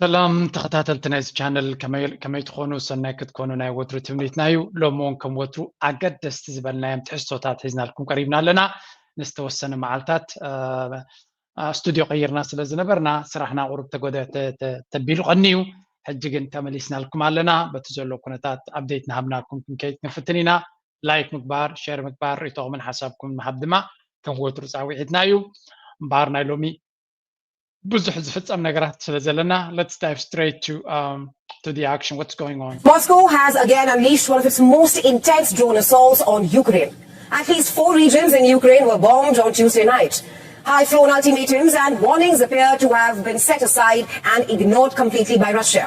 ሰላም ተኸታተልቲ ናይዚ ቻነል፣ ከመይ ትኾኑ? ሰናይ ክትኮኑ ናይ ወትሩ ትምኒትና እዩ። ሎሚ እውን ከም ወትሩ ኣገደስቲ ዝበልናዮም ትሕዝቶታት ሒዝናልኩም ቀሪብና ኣለና። ንዝተወሰነ መዓልታት ስቱድዮ ቀይርና ስለ ዝነበርና ስራሕና ቁሩብ ተጎደ ተቢሉ ቀንዩ። ሕጂ ግን ተመሊስናልኩም ኣለና። በቲ ዘሎ ኩነታት ኣፕዴት ንሃብናልኩም ክንከይድ ክንፍትን ኢና። ላይክ ምግባር፣ ሼር ምግባር፣ ርእይቶኹምን ሓሳብኩም ምሃብ ድማ ከም ወትሩ ፃውዒትና እዩ። እምበኣር ናይ ሎሚ ብዙሕ ዝፍጸም ነገራት ስለ ዘለና let's dive straight to um, to the action. What's going on? Moscow has again unleashed one of its most intense drone assaults on Ukraine. At least four regions in Ukraine were bombed on Tuesday night. High flown ultimatums and warnings appear to have been set aside and ignored completely by Russia.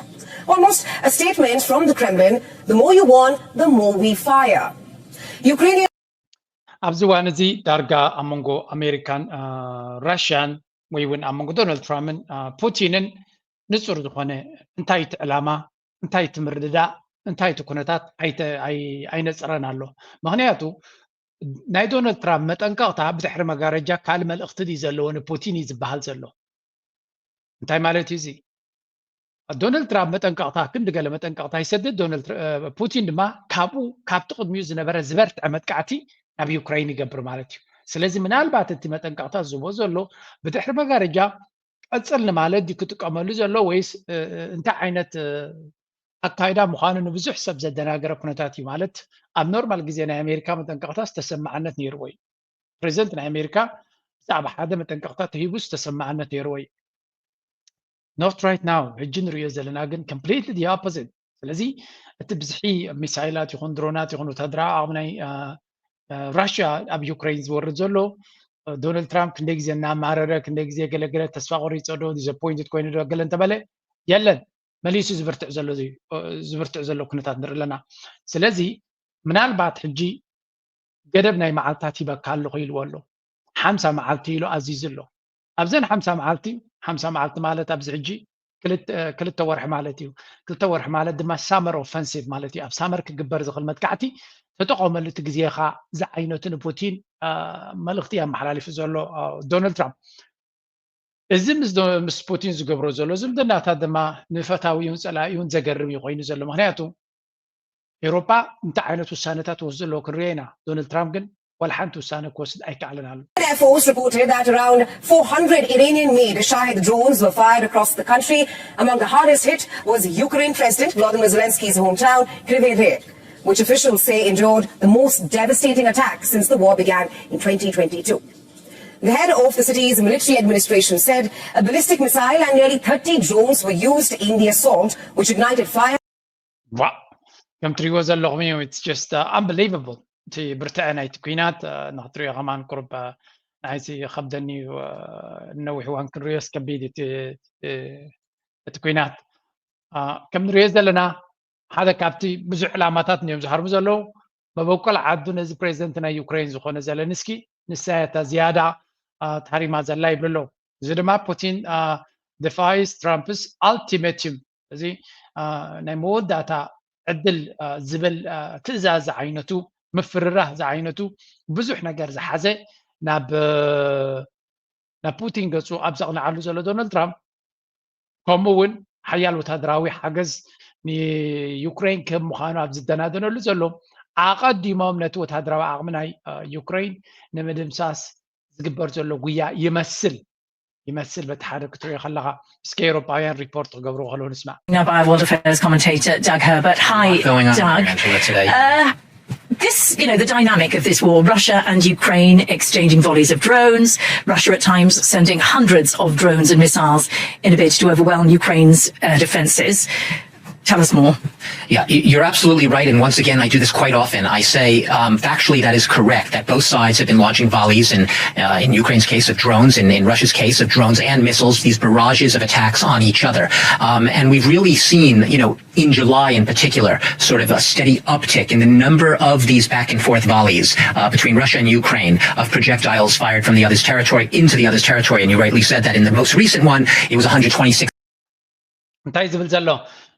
Almost a statement from the Kremlin: the more you warn, the more we fire. Ukrainian ኣብዚ እዋን እዚ ዳርጋ ኣብ መንጎ ኣሜሪካን ራሽያን ወይ እውን ኣብ መንጎ ዶናልድ ትራምፕን ፑቲንን ንፁር ዝኾነ እንታይ እቲ ዕላማ፣ እንታይ እቲ ምርድዳእ፣ እንታይ እቲ ኩነታት ኣይነፅረን ኣሎ። ምክንያቱ ናይ ዶናልድ ትራምፕ መጠንቀቕታ ብድሕሪ መጋረጃ ካልእ መልእኽቲ ድዩ ዘለዎ ንፑቲን እዩ ዝበሃል ዘሎ። እንታይ ማለት እዩ እዚ? ዶናልድ ትራምፕ መጠንቀቕታ ክንዲ ገለ መጠንቀቕታ ይሰድድ። ዶናልድ ፑቲን ድማ ካብኡ ካብቲ ቅድሚኡ ዝነበረ ዝበርትዐ መጥቃዕቲ ናብ ዩክራይን ይገብር ማለት እዩ። ስለዚ ምናልባት እቲ መጠንቀቕታ ዝህቦ ዘሎ ብድሕሪ መጋረጃ ቀፅል ንማለት ድዩ ክጥቀመሉ ዘሎ ወይስ እንታይ ዓይነት ኣካይዳ ምዃኑ ንብዙሕ ሰብ ዘደናገረ ኩነታት እዩ። ማለት ኣብ ኖርማል ግዜ ናይ ኣሜሪካ መጠንቀቕታ ዝተሰማዕነት ነይርዎ እዩ። ፕሬዚደንት ናይ ኣሜሪካ ብዛዕባ ሓደ መጠንቀቕታ ተሂቡ ዝተሰማዕነት ነይርዎ እዩ። Not right now። ሕጂ ንሪኦ ዘለና ግን completely the opposite። ስለዚ እቲ ብዝሒ ሚሳይላት ይኹን ድሮናት ይኹን ወታደራዊ ዓቕሚ ናይ ራሽያ ኣብ ዩክሬን ዝወርድ ዘሎ ዶናልድ ትራምፕ ክንደይ ግዜ እናማረረ ክንደይ ግዜ ገለገለ ተስፋ ቆሪፀ ዶ ዲስኣፖይንትድ ኮይኑ ዶ ገለ እንተበለ የለን። መሊሱ ዝብርትዕ ዘሎ ዝብርትዕ ዘሎ ኩነታት ንርኢ ኣለና። ስለዚ ምናልባት ሕጂ ገደብ ናይ መዓልታት ሂበካ ኣለኹ ኢልዎ ኣሎ። ሓምሳ መዓልቲ ኢሉ ኣዚዙ ኣሎ። ኣብዘን ሓምሳ መዓልቲ፣ ሓምሳ መዓልቲ ማለት ኣብዚ ሕጂ ክልተ ወርሒ ማለት እዩ። ክልተ ወርሒ ማለት ድማ ሳመር ኦፈንሲቭ ማለት እዩ። ኣብ ሳመር ክግበር ዝኽእል መጥቃዕቲ ተጠቐመሉ እቲ ግዜኻ ዝዓይነቱ ንፑቲን መልእኽቲ ኣመሓላሊፉ ዘሎ ዶናልድ ትራምፕ። እዚ ምስ ፑቲን ዝገብሮ ዘሎ ዝምድናታት ድማ ንፈታዊውን ፀላኢውን ዘገርም እዩ ኮይኑ ዘሎ። ምክንያቱ ኤውሮጳ እንታይ ዓይነት ውሳነታት ትወስድ ኣለዎ ክንሪኦ ኢና። ዶናልድ ትራምፕ ግን ዋላ ሓንቲ ውሳነ ክወስድ ኣይከኣለን ኣሎ። Air Force reported that around four hundred Iranian-made Shahed drones were fired across the country. Among the hardest hit was Ukraine President Volodymyr Zelensky's hometown, Kryvyi Rih, which officials say endured the most devastating attack since the war began in twenty twenty-two. The head of the city's military administration said a ballistic missile and nearly thirty drones were used in the assault, which ignited fire. ዋ ከም ትሪእዎ ዘለኹም እዩ። It's just unbelievable እቲ ብርትዐ ናይቲ ኩናት ንክትሪኦ ከማን ቁርብ ንዓይሲ ከብደኒ እዩ። ነዊሕ እዋን ክንሪኦ ስከቢድ እቲ ኩናት ከም ንሪኦ ዘለና ሓደ ካብቲ ብዙሕ ዕላማታት እዮም ዝሃርሙ ዘለዉ። መበቆል ዓዱ ነዚ ፕሬዚደንት ናይ ዩክሬን ዝኾነ ዘለንስኪ ንሳ እያ እታ ዝያዳ ተሃሪማ ዘላ ይብሉ ኣለዉ። እዚ ድማ ፑቲን defies Trump's ultimatum፣ እዚ ናይ መወዳእታ ዕድል ዝብል ትእዛዝ ዝዓይነቱ ምፍርራህ ዝዓይነቱ ብዙሕ ነገር ዝሓዘ ናብ ናብ ፑቲን ገፁ ኣብ ዘቕንዓሉ ዘሎ ዶናልድ ትራምፕ ከምኡ እውን ሓያል ወታደራዊ ሓገዝ ንዩክሬን ክህብ ምዃኑ ኣብ ዝደናደነሉ ዘሎ ኣቐዲሞም ነቲ ወታደራዊ ዓቕሚ ናይ ዩክሬን ንምድምሳስ ዝግበር ዘሎ ጉያ ይመስል ይመስል በቲ ሓደ ክትሪኦ ከለኻ እስከ ኤውሮጳውያን ሪፖርት ክገብሩ ከለዉ ንስማዕ። Now by World Affairs commentator Doug Herbert. Hi, What's going on Doug. in Angela today? Uh, this, you know, the dynamic of this war, Russia and Ukraine exchanging volleys of drones, Russia at times sending hundreds of drones and missiles in a bid to overwhelm Ukraine's air defenses. Tell us more. Yeah, y- you're absolutely right. And once again, I do this quite often. I say, um, factually, that is correct, that both sides have been launching volleys in, uh, in Ukraine's case of drones, and in Russia's case of drones and missiles, these barrages of attacks on each other. Um, and we've really seen, you know, in July in particular, sort of a steady uptick in the number of these back and forth volleys uh, between Russia and Ukraine of projectiles fired from the other's territory into the other's territory. And you rightly said that in the most recent one, it was one hundred twenty-six. እንታይ ዝብል ዘሎ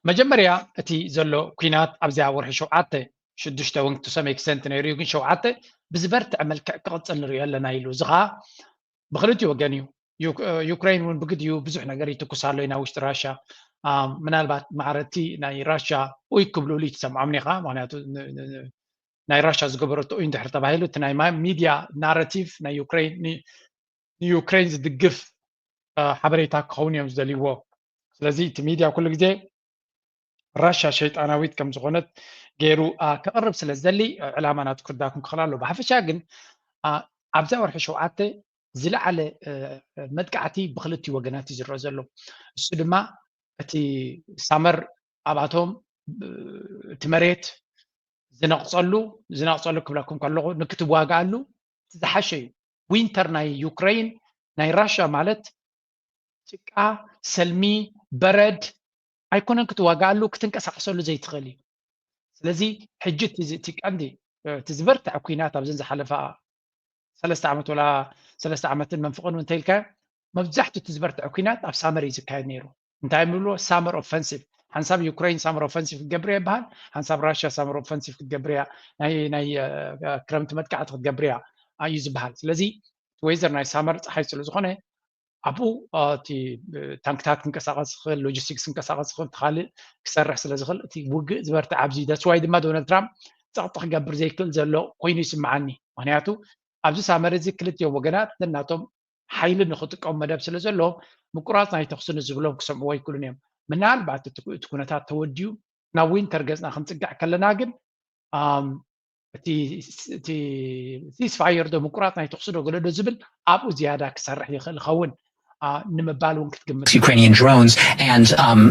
መጀመርያ እቲ ዘሎ ኩናት ኣብዚኣ ወርሒ ሸውዓተ ሽዱሽተ እውን to some extent ነይሩ እዩ፣ ግን ሸውዓተ ብዝበርትዐ መልክዕ ክቕፅል ንሪኦ ኣለና ኢሉ። እዚ ከዓ ብክልቲኡ ወገን እዩ። ዩክሬን እውን ብግዲኡ ብዙሕ ነገር ይትኩስ ኣሎ እዩ ናብ ውሽጢ ራሻ። ምናልባት ማዕረቲ ናይ ራሻ ኡይ ክብልሉ ይትሰምዖም ኒኻ፣ ምክንያቱ ናይ ራሻ ዝገበረቶ ኡይ እንድሕር ተባሂሉ እቲ ናይ ሚድያ ናራቲቭ ናይ ዩክሬን ንዩክሬን ዝድግፍ ሓበሬታ ክኸውን እዮም ዝደልይዎ። ስለዚ እቲ ሚድያ ኩሉ ግዜ ራሻ ሸይጣናዊት ከም ዝኾነት ገይሩ ከቕርብ ስለ ዝደሊ ዕላማ ናቱ ክርዳኩም ክኽእል ኣሎ። ብሓፈሻ ግን ኣብዛ ወርሒ ሸውዓተ ዝለዓለ መጥቃዕቲ ብክልቲኡ ወገናት እዩ ዝረአ ዘሎ። እሱ ድማ እቲ ሳመር ኣብኣቶም እቲ መሬት ዝነቕፀሉ ዝነቕፀሉ ክብለኩም ከለኹ ንክትዋግኣሉ ዝሓሸ እዩ። ዊንተር ናይ ዩክሬን ናይ ራሻ ማለት ጭቃ፣ ሰልሚ፣ በረድ ኣይኮነን ክትዋግኣሉ ክትንቀሳቐሰሉ ዘይትኽእል እዩ። ስለዚ ሕጂ እቲ ቀንዲ እቲ ዝበርትዐ ኩናት ኣብዘን ዝሓለፋ ሰለስተ ዓመት ወላ ሰለስተ ዓመትን መንፍቕን እውን እንተኢልካ መብዛሕትኡ እቲ ዝበርትዐ ኩናት ኣብ ሳመር እዩ ዝካየድ ነይሩ። እንታይ ምብልዎ ሳመር ኦፈንሲቭ። ሓንሳብ ዩክሬን ሳመር ኦፈንሲቭ ክትገብር እያ ይበሃል፣ ሓንሳብ ራሽያ ሳመር ኦፈንሲቭ ክትገብር እያ፣ ናይ ክረምቲ መጥቃዕቲ ክትገብር እያ እዩ ዝበሃል። ስለዚ እቲ ወይዘር ናይ ሳመር ፀሓይ ስለ ዝኾነ ኣብኡ እቲ ታንክታት ክንቀሳቀስ ዝኽእል፣ ሎጂስቲክስ ክንቀሳቀስ ዝኽእል፣ ካልእ ክሰርሕ ስለ ዝኽእል እቲ ውግእ ዝበርትዕ ኣብዚ። That's why ድማ ዶናልድ ትራምፕ ፀቕጢ ክገብር ዘይክእል ዘሎ ኮይኑ ይስምዓኒ። ምክንያቱ ኣብዚ ሳመር እዚ ክልቲኦም ወገናት ነናቶም ሓይሊ ንክጥቀሙ መደብ ስለ ዘለዎም ምቁራፅ ናይ ተኽሲ ንዝብሎም ክሰምዕዎ ኣይክእሉን እዮም። ምናልባት እቲ ኩነታት ተወዲኡ ናብ ዊንተር ገፅና ክንፅጋዕ ከለና ግን እቲ ሲስፋየር ዶ ምቁራፅ ናይ ተኽሲ ዶ ገለ ዶ ዝብል ኣብኡ ዝያዳ ክሰርሕ ይኽእል ይኸውን ንምባል እውን ክትግምት። Ukrainian drones and um,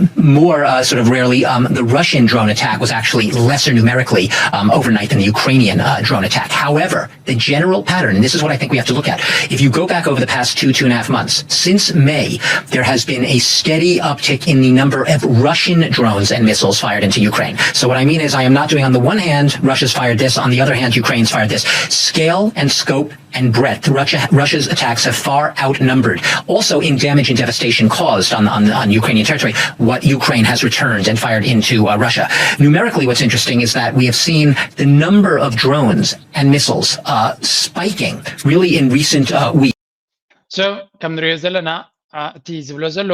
more uh, sort of rarely um, the Russian drone attack was actually lesser numerically um, overnight than the Ukrainian uh, drone attack. However, the general pattern, and this is what I think we have to look at. If you go back over the past two, two and a half months, since May, there has been a steady uptick in the number of Russian drones and missiles fired into Ukraine. So what I mean is I am not doing on the one hand, Russia's fired this, on the other hand, Ukraine's fired this. Scale and scope and breadth. Russia, Russia's attacks have far outnumbered, also in damage and devastation caused on, on, on Ukrainian territory, what Ukraine has returned and fired into uh, Russia. Numerically, what's interesting is that we have seen the number of drones and missiles uh, spiking really in recent uh, weeks. So, ከም ንሪኦ ዘለና እቲ ዝብሎ ዘሎ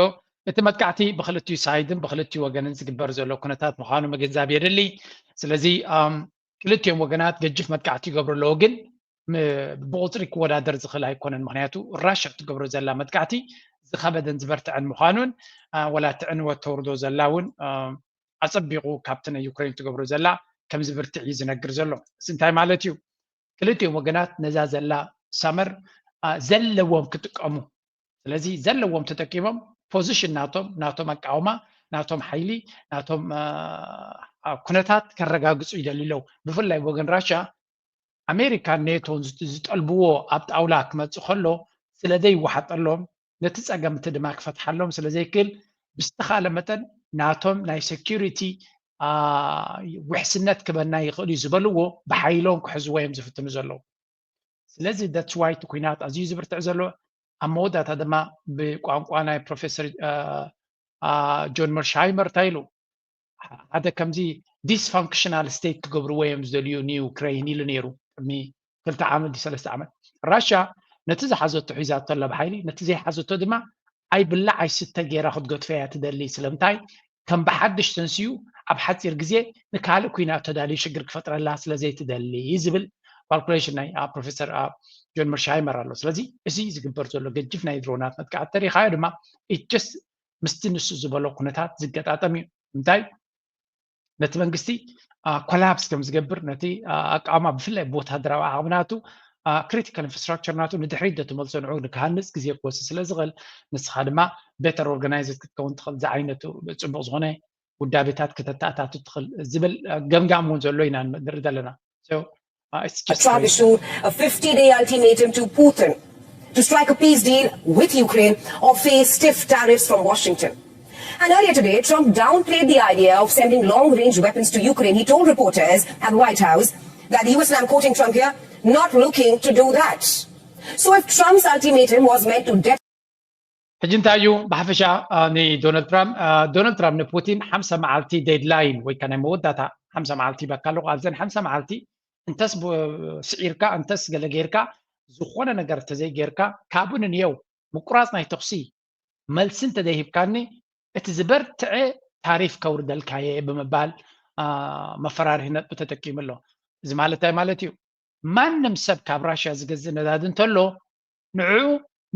እቲ መጥቃዕቲ ብክልቲኡ ሳይድን ብክልቲኡ ወገንን ዝግበር ዘሎ ኩነታት ምዃኑ ምግንዛብ የድሊ። ስለዚ ክልቲኦም ወገናት ገጅፍ መጥቃዕቲ ይገብሩ ኣለዉ፣ ግን ብቁፅሪ ክወዳደር ዝኽእል ኣይኮነን። ምክንያቱ ራሽያ እትገብሮ ዘላ መጥቃዕቲ ዝኸበደን ዝበርትዐን ምዃኑን ወላ እቲ ዕንወት ተውርዶ ዘላ እውን ኣፀቢቑ ካብቲ ናይ ዩክሬን ትገብሮ ዘላ ከም ዝብርትዕ እዩ ዝነግር ዘሎ። እዚ እንታይ ማለት እዩ? ክልቲኦም ወገናት ነዛ ዘላ ሳመር ዘለዎም ክጥቀሙ። ስለዚ ዘለዎም ተጠቂሞም ፖዚሽን ናቶም ናቶም ኣቃውማ ናቶም ሓይሊ ናቶም ኩነታት ከረጋግፁ ይደልዩ ኣለዉ። ብፍላይ ወገን ራሽያ ኣሜሪካን ኔቶን ዝጠልብዎ ኣብ ጣውላ ክመፅእ ከሎ ስለ ዘይወሓጠሎም ነቲ ፀገም እቲ ድማ ክፈትሓሎም ስለ ዘይክእል ብዝተኻለ መጠን ናቶም ናይ ሴኪሪቲ ውሕስነት ክበና ይኽእል እዩ ዝበልዎ ብሓይሎም ክሕዝዎ እዮም ዝፍትኑ ዘለዉ። ስለዚ that's why እቲ ኩናት ኣዝዩ ዝብርትዕ ዘሎ ኣብ መወዳእታ ድማ ብቋንቋ ናይ ፕሮፌሰር ጆን መርሻይመር እንታይ ኢሉ ሓደ ከምዚ dysfunctional state ክገብርዎ እዮም ዝደልዩ ንዩክሬን ኢሉ ነይሩ ቅድሚ ክልተ ዓመት ሰለስተ ዓመት። ራሽያ ነቲ ዝሓዘቶ ሒዛቶ ኣላ ብሓይሊ፣ ነቲ ዘይሓዘቶ ድማ ኣይብላዕ ኣይስተ ገይራ ክትገድፎ እያ ትደሊ። ስለምንታይ ከም ብሓድሽ ተንስኡ ኣብ ሓፂር ግዜ ንካልእ ኩናት ተዳልዩ ሽግር ክፈጥረላ ስለ ዘይትደሊ ዝብል ካልኩሌሽን ናይ ፕሮፌሰር ጆን መርሻይመር ኣሎ። ስለዚ እዚ ዝግበር ዘሎ ገጅፍ ናይ ድሮናት መጥቃዕቲ ተሪኻዮ ድማ just ምስቲ ንሱ ዝበሎ ኩነታት ዝገጣጠም እዩ። እንታይ ነቲ መንግስቲ ኮላፕስ ከም ዝገብር ነቲ ኣቃውማ ብፍላይ ብወታደራዊ ዓቕሚ ናቱ ክሪቲካል ኢንፍራስትራክቸር ናቱ ንድሕሪት ዶ ትመልሶ ንዑ ንክሃንፅ ግዜ ክወስድ ስለ ዝኽእል ንስኻ ድማ ቤተር ኦርጋናይዝድ ክትከውን ትኽእል ዝዓይነቱ ፅቡቕ ዝኾነ ውዳቤታት ከተተኣታቱ ትኽእል ዝብል ገምጋም እውን ዘሎ ኢና ንርኢ ዘለና። Trump issued a fifty-day ultimatum to Putin to strike a peace deal with Ukraine or face stiff tariffs from Washington. And earlier today, Trump downplayed the idea of sending long-range weapons to Ukraine. He told reporters at the White House that he was, and I'm quoting Trump here, not looking to do that. So if Trump's ultimatum was meant to deter ሕጂ እንታይ እዩ ብሓፈሻ ንዶናልድ ትራምፕ ዶናልድ ትራምፕ ንፑቲን ሓምሳ መዓልቲ ዴድላይን ወይ ከዓ ናይ መወዳእታ ሓምሳ መዓልቲ ይበካ ኣለኹ ኣብዘን ሓምሳ መዓልቲ እንተስ ስዒርካ እንተስ ገለ ጌርካ ዝኾነ ነገር እንተዘይጌርካ ካብኡ ንንየው ምቁራፅ ናይ ተኩሲ መልሲ እንተዘይሂብካኒ እቲ ዝበርትዐ ታሪፍ ከውርደልካየ ብምባል መፈራርሂ ነጥቢ ተጠቂሙ ኣሎ። እዚ ማለት እንታይ ማለት እዩ? ማንም ሰብ ካብ ራሽያ ዝገዝእ ነዳዲ እንተሎ ንዕኡ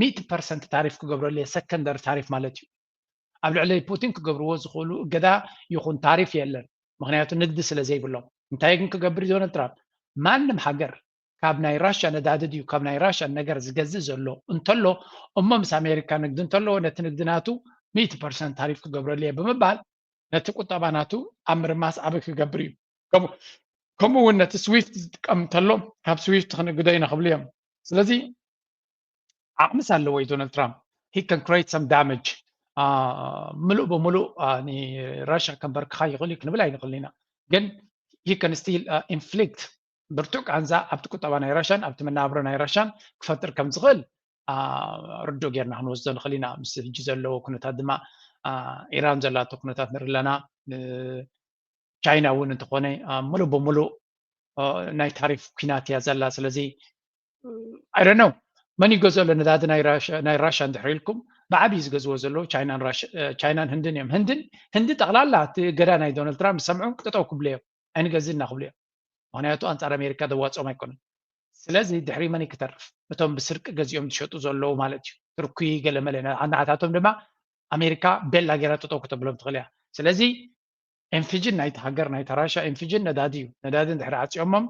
ሚእቲ ፐርሰንት ታሪፍ ክገብረሉ እየ፣ ሰከንደሪ ታሪፍ ማለት እዩ። ኣብ ልዕሊ ፑቲን ክገብርዎ ዝኽእሉ እገዳ ይኹን ታሪፍ የለን፣ ምኽንያቱ ንግዲ ስለ ዘይብሎም። እንታይ ግን ክገብር እዩ ዶናልድ ትራምፕ? ማንም ሃገር ካብ ናይ ራሽያ ነዳዲ ድዩ ካብ ናይ ራሽያ ነገር ዝገዝእ ዘሎ እንተሎ እሞ ምስ ኣሜሪካ ንግዲ እንተሎ ነቲ ንግዲ ናቱ ሚእቲ ፐርሰንት ታሪፍ ክገብረሉ እየ ብምባል ነቲ ቁጠባ ናቱ ኣብ ምርማስ ዓቢ ክገብር እዩ። ከምኡ እውን ነቲ ስዊፍት ዝጥቀም እንተሎ ካብ ስዊፍት ክንግዶ ኢና ክብሉ እዮም። ስለዚ ዓቕምስ ኣለዎ እዩ ዶናልድ ትራምፕ። He can create some damage. ምሉእ ብምሉእ ንራሽያ ከንበርክኻ ይኽእል እዩ ክንብል ኣይንኽእል ኢና። ግን he can still inflict ብርቱዕ ቃንዛ ኣብቲ ቁጠባ ናይ ራሽያን ኣብቲ መናብሮ ናይ ራሽያን ክፈጥር ከም ዝኽእል ርዱእ ጌርና ክንወስዶ ንኽእል ኢና። ምስ ሕጂ ዘለዎ ኩነታት ድማ ኢራን ዘላቶ ኩነታት ንርኢ ኣለና። ቻይና እውን እንተኾነ ሙሉእ ብምሉእ ናይ ታሪፍ ኲናት እያ ዘላ። ስለዚ I don't know መን ይገዝኦ ኣሎ ነዳዲ ናይ ራሽያ እንድሕር ኢልኩም ብዓብዪ ዝገዝዎ ዘለዉ ቻይናን ህንድን እዮም። ህንድን ህንዲ ጠቕላላ እቲ እገዳ ናይ ዶናልድ ትራምፕ ዝሰምዑ ጠጠው ክብሉ እዮም፣ ኣይንገዝእና ክብሉ እዮም። ምኽንያቱ ኣንፃር ኣሜሪካ ዘዋፅኦም ኣይኮኑን። ስለዚ ድሕሪ መን ክተርፍ? እቶም ብስርቂ ገዚኦም ዝሸጡ ዘለዉ ማለት እዩ። ትርኩ ገለመለ ንዓታቶም ድማ ኣሜሪካ ቤላ ጌራ ጠጠው ክተብሎም ትኽእል እያ። ስለዚ ኤንፊጅን ናይቲ ሃገር ናይቲ ራሽያ ኤንፊጅን ነዳዲ እዩ። ነዳዲ እንድሕር ዓፂኦሞም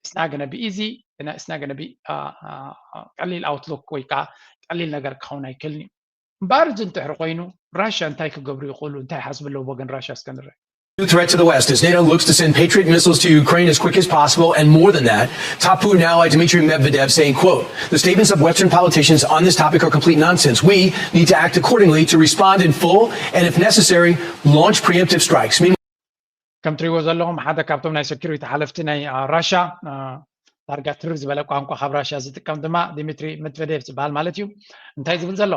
it's not gonna be easy, it's not gonna be ቀሊል ኣውትሉክ ወይ ከዓ ቀሊል ነገር ክኸውን ኣይክእልን እዩ። እምበኣር እዚ እንድሕር ኮይኑ ራሽያ እንታይ ክገብሩ ይኽእሉ? እንታይ ሓስብ ኣለዎ ወገን ራሽያ እስከ ንርአ። New threat to the West as NATO looks to send Patriot missiles to Ukraine as quick as possible, and more than that, top Putin ally Dmitry Medvedev saying, quote, the statements of Western politicians on this topic are complete nonsense. We need to act accordingly to respond in full and, if necessary, launch preemptive strikes. Meanwhile, ከም ትሪእዎ ዘለኹም ሓደ ካብቶም ናይ ሴኩሪቲ ሓለፍቲ ናይ ራሻ ዳርጋ ትርር ዝበለ ቋንቋ ካብ ራሽያ ዝጥቀም ድማ ዲሚትሪ መድቨዴቭ ዝበሃል ማለት እዩ። እንታይ ዝብል ዘሎ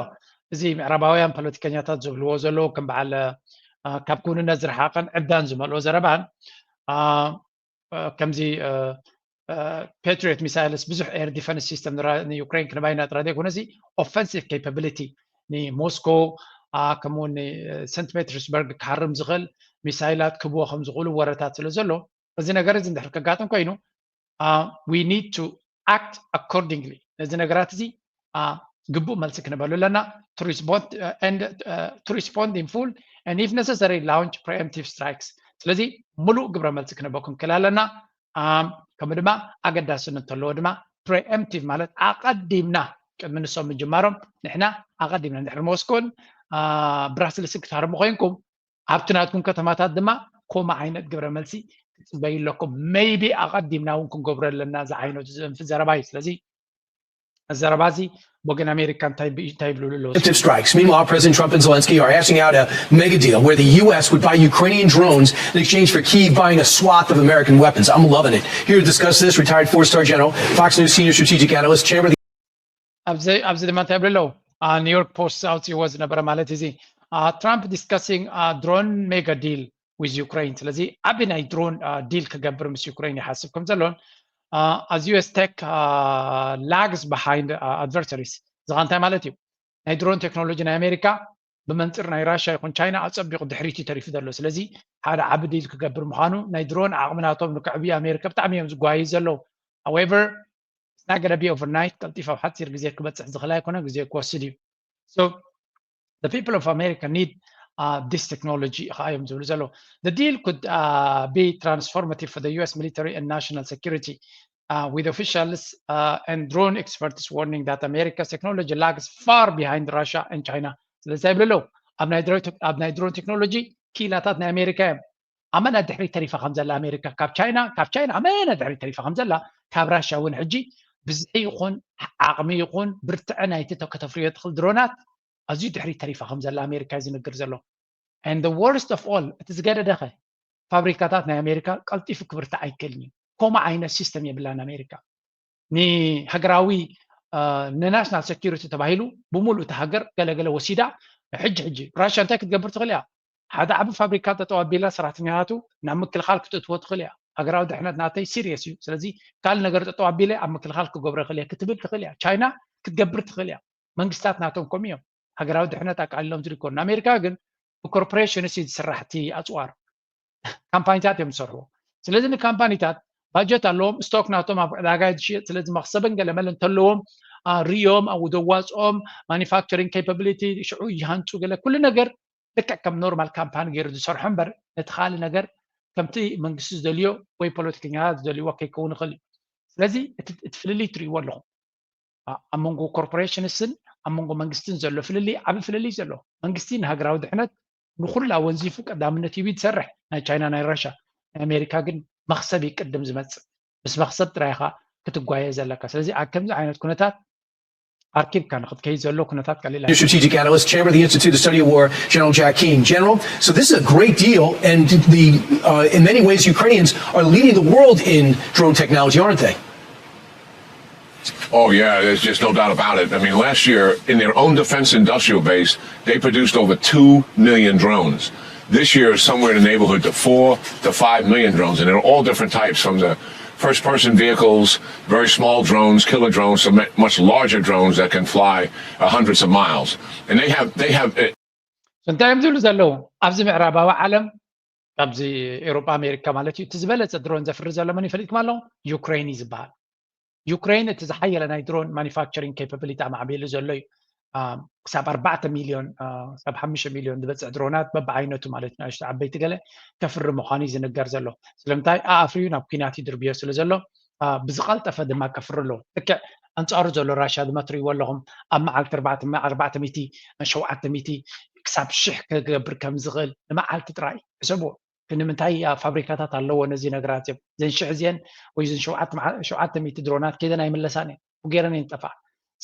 እዚ ምዕራባውያን ፖለቲከኛታት ዝብልዎ ዘለዉ ከም በዓል ካብ ክውንነት ዝረሓቐን ዕብዳን ዝመልኦ ዘረባን ከምዚ ፓትሪዮት ሚሳይልስ ብዙሕ ኤር ዲፈንስ ሲስተም ንዩክሬን ክንባይ ናጥራ ዘይኮነሲ ኦፈንሲቭ ኬፓብሊቲ ንሞስኮ ከምኡ ንሰንት ፔተርስበርግ ክሃርም ዝኽእል ሚሳይላት ክህብዎ ከም ዝኽእሉ ወረታት ስለ ዘሎ እዚ ነገር እዚ እንድሕር ከጋጥም ኮይኑ we need to act accordingly ነዚ ነገራት እዚ ግቡእ መልሲ ክንበሉ ኣለና to respond in full and if necessary launch preemptive strikes ስለዚ ሙሉእ ግብረ መልሲ ክንበኩም ክል ኣለና ከምኡ ድማ ኣገዳስነት እንተለዎ ድማ preemptive ማለት ኣቐዲምና ቅድሚ ንሶም ምጅማሮም ንሕና ኣቐዲምና እንድሕር ሞስኮን ብራስልስን ክትሃርሙ ኮይንኩም ኣብቲ ናትኩም ከተማታት ድማ ከምኡ ዓይነት ግብረ መልሲ ክትፅበዩ ኣለኩም maybe ኣቐዲምና እውን ክንገብሮ ኣለና እዚ ዓይነት ዘንፊ ዘረባ እዩ ስለዚ ዘረባ እዚ ወገን ኣሜሪካ እንታይ እንታይ ይብልሉ ኣለዉ Preemptive strikes. Meanwhile, President Trump and Zelensky are hashing out a mega deal where the U S would buy Ukrainian drones in exchange for Kyiv buying a swath of American weapons. I'm loving it. Here to discuss this, retired four-star general, Fox News senior strategic analyst, chairman of the ኣብዚ ድማ እንታይ ይብሉ ኣለዉ ኒውዮርክ ፖስት ኣውፅዎ ዝነበረ ማለት እዚ Trump discussing drone mega deal with Ukraine ስለዚ ዓቢ ናይ ድሮን ዲል ክገብር ምስ ዩክሬን ይሓስብ ከም ዘሎን as U S tech lags behind adversaries እዚ እንታይ ማለት እዩ ናይ ድሮን ቴክኖሎጂ ናይ ኣሜሪካ ብመንፅር ናይ ራሽያ ይኹን ቻይና ኣፀቢቑ ድሕሪት እዩ ተሪፉ ዘሎ ስለዚ ሓደ ዓቢ ዲል ክገብር ምዃኑ ናይ ድሮን ዓቕሚ ናቶም ንክዕብዩ ኣሜሪካ ብጣዕሚ እዮም ዝጓዩ ዘለዉ however it's not gonna be overnight ቀልጢፍ ኣብ ሓፂር ግዜ ክበፅሕ ዝኽእል ኣይኮነ ግዜ ክወስድ እዩ so the people of America need uh, this technology ከዓ እዮም ዝብሉ ዘለዉ the deal could uh, be transformative for the U S military and national security uh, with officials uh, and drone experts warning that America's technology lags far behind Russia and China ስለዚ ይብሉ ኣለዉ ኣብ ናይ ድሮን ቴክኖሎጂ ኪላታት ናይ ኣሜሪካ እዮም ኣመና ድሕሪ ተሪፋ ከም ዘላ ኣሜሪካ ካብ ቻይና ካብ ቻይና ኣመና ድሕሪ ተሪፋ ከም ዘላ ካብ ራሽያ እውን ሕጂ ብዝሒ ይኹን ዓቕሚ ይኹን ብርትዐ ናይቲ ከተፍርዮ ትኽእል ድሮናት ኣዝዩ ድሕሪ ተሪፋ ከም ዘላ ኣሜሪካ እዩ ዝነግር ዘሎ and the worst of all እቲ ዝገደደኸ ፋብሪካታት ናይ ኣሜሪካ ቀልጢፉ ክብርትዕ ኣይክእልን እዩ ከምኡ ዓይነት ሲስተም የብላን ኣሜሪካ ንሃገራዊ ንናሽናል ሴኪሪቲ ተባሂሉ ብምሉእ እቲ ሃገር ገለገለ ወሲዳ። ሕጂ ሕጂ ራሽያ እንታይ ክትገብር ትኽእል እያ? ሓደ ዓቢ ፋብሪካ ጠጠው ኣቢላ ሰራሕተኛታቱ ናብ ምክልኻል ክትእትዎ ትኽእል እያ። ሃገራዊ ድሕነት ናተይ ሲሪየስ እዩ፣ ስለዚ ካልእ ነገር ጠጠው ኣቢለ ኣብ ምክልኻል ክገብሮ ይኽእል እየ ክትብል ትኽእል እያ። ቻይና ክትገብር ትኽእል እያ። መንግስታት ናቶም ከምኡ እዮም። ሃገራዊ ድሕነት ኣቃሊሎም ዝርከቡ። ንኣሜሪካ ግን ብኮርፖሬሽንስ እዩ ዝስራሕ እቲ ኣፅዋር። ካምፓኒታት እዮም ዝሰርሕዎ። ስለዚ ንካምፓኒታት ባጀት ኣለዎም፣ ስቶክ ናቶም ኣብ ዕዳጋ እዩ ዝሽየጥ። ስለዚ መኽሰብን ገለመለ እንተለዎም ሪኦም ኣብ ዘዋፅኦም ማኒፋክቸሪንግ ኬፓቢሊቲ ሽዑ ይሃንፁ። ገለ ኩሉ ነገር ልክዕ ከም ኖርማል ካምፓኒ ገይሩ ዝሰርሖ እምበር ነቲ ካልእ ነገር ከምቲ መንግስቲ ዝደልዮ ወይ ፖለቲከኛታት ዝደልይዎ ከይከውን ይኽእል እዩ። ስለዚ እቲ ፍልልይ ትርእይዎ ኣለኹም። ኣብ መንጎ ኮርፖሬሽንስን ኣብ መንጎ መንግስትን ዘሎ ፍልልይ ዓቢ ፍልልይ ዘሎ። መንግስቲ ንሃገራዊ ድሕነት ንኹላ ወንዚፉ ቀዳምነት ሂቡ ዝሰርሕ፣ ናይ ቻይና ናይ ራሻ። ናይ ኣሜሪካ ግን መኽሰብ ይቅድም ዝመጽእ። ምስ መኽሰብ ጥራይ ኢኻ ክትጓየ ዘለካ። ስለዚ ኣብ ከምዚ ዓይነት ኩነታት ኣርኪብካ ንክትከይድ ዘሎ ኩነታት ቀሊል። Strategic analyst, chairman of the Institute of Study of War, General Jack Keane. General, so this is a great deal, and the uh, in many ways Ukrainians are leading the world in drone technology, aren't they? Oh yeah, there's just no doubt about it. I mean, last year in their own defense industrial base, they produced over two million drones. This year is somewhere in the neighborhood to four to five million drones, and they're all different types, from the first person vehicles, very small drones, killer drones, to much larger drones that can fly uh, hundreds of miles. And they have they have. እንታይ እዮም ዝብሉ ዘለዉ? ኣብዚ ምዕራባዊ ዓለም፣ ኣብዚ ኤውሮጳ ኣሜሪካ ማለት እዩ፣ እቲ ዝበለፀ ድሮን ዘፍሪ ዘሎ መን ይፈልጥኩም ኣለኹም? ዩክሬን እዩ ዝበሃል። ዩክሬን እቲ ዝሓየለ ናይ ድሮን ማኒፋክቸሪንግ ኬፓቢሊቲ ኣማዕቢሉ ዘሎ እዩ። ክሳብ ኣርባዕተ ሚልዮን ክሳብ ሓሙሽተ ሚልዮን ዝበፅሕ ድሮናት በብዓይነቱ ማለት ንእሽቶ ዓበይቲ ገለ ከፍሪ ምዃኑ እዩ ዝንገር ዘሎ። ስለምንታይ? ኣኣፍርዩ ናብ ኲናት ይድርብዮ ስለ ዘሎ ብዝቐልጠፈ ድማ ከፍሪ ኣለዎ። ልክዕ ኣንፃሩ ዘሎ ራሽያ ድማ ትርእይዎ ኣለኹም። ኣብ መዓልቲ ኣርባዕተ ሚእቲ ሸውዓተ ሚእቲ ክሳብ ሽሕ ክገብር ከም ዝኽእል ንመዓልቲ ጥራይ ሕሰብዎ። ንምንታይ ፋብሪካታት ኣለዎ ነዚ ነገራት እዮም። ዘን ሽሕ እዚአን ወይ ዘን ሸውዓተ ሚእቲ ድሮናት ከይደን ኣይምለሳን እየን፣ ገይረን እየን ዝጠፍኣ።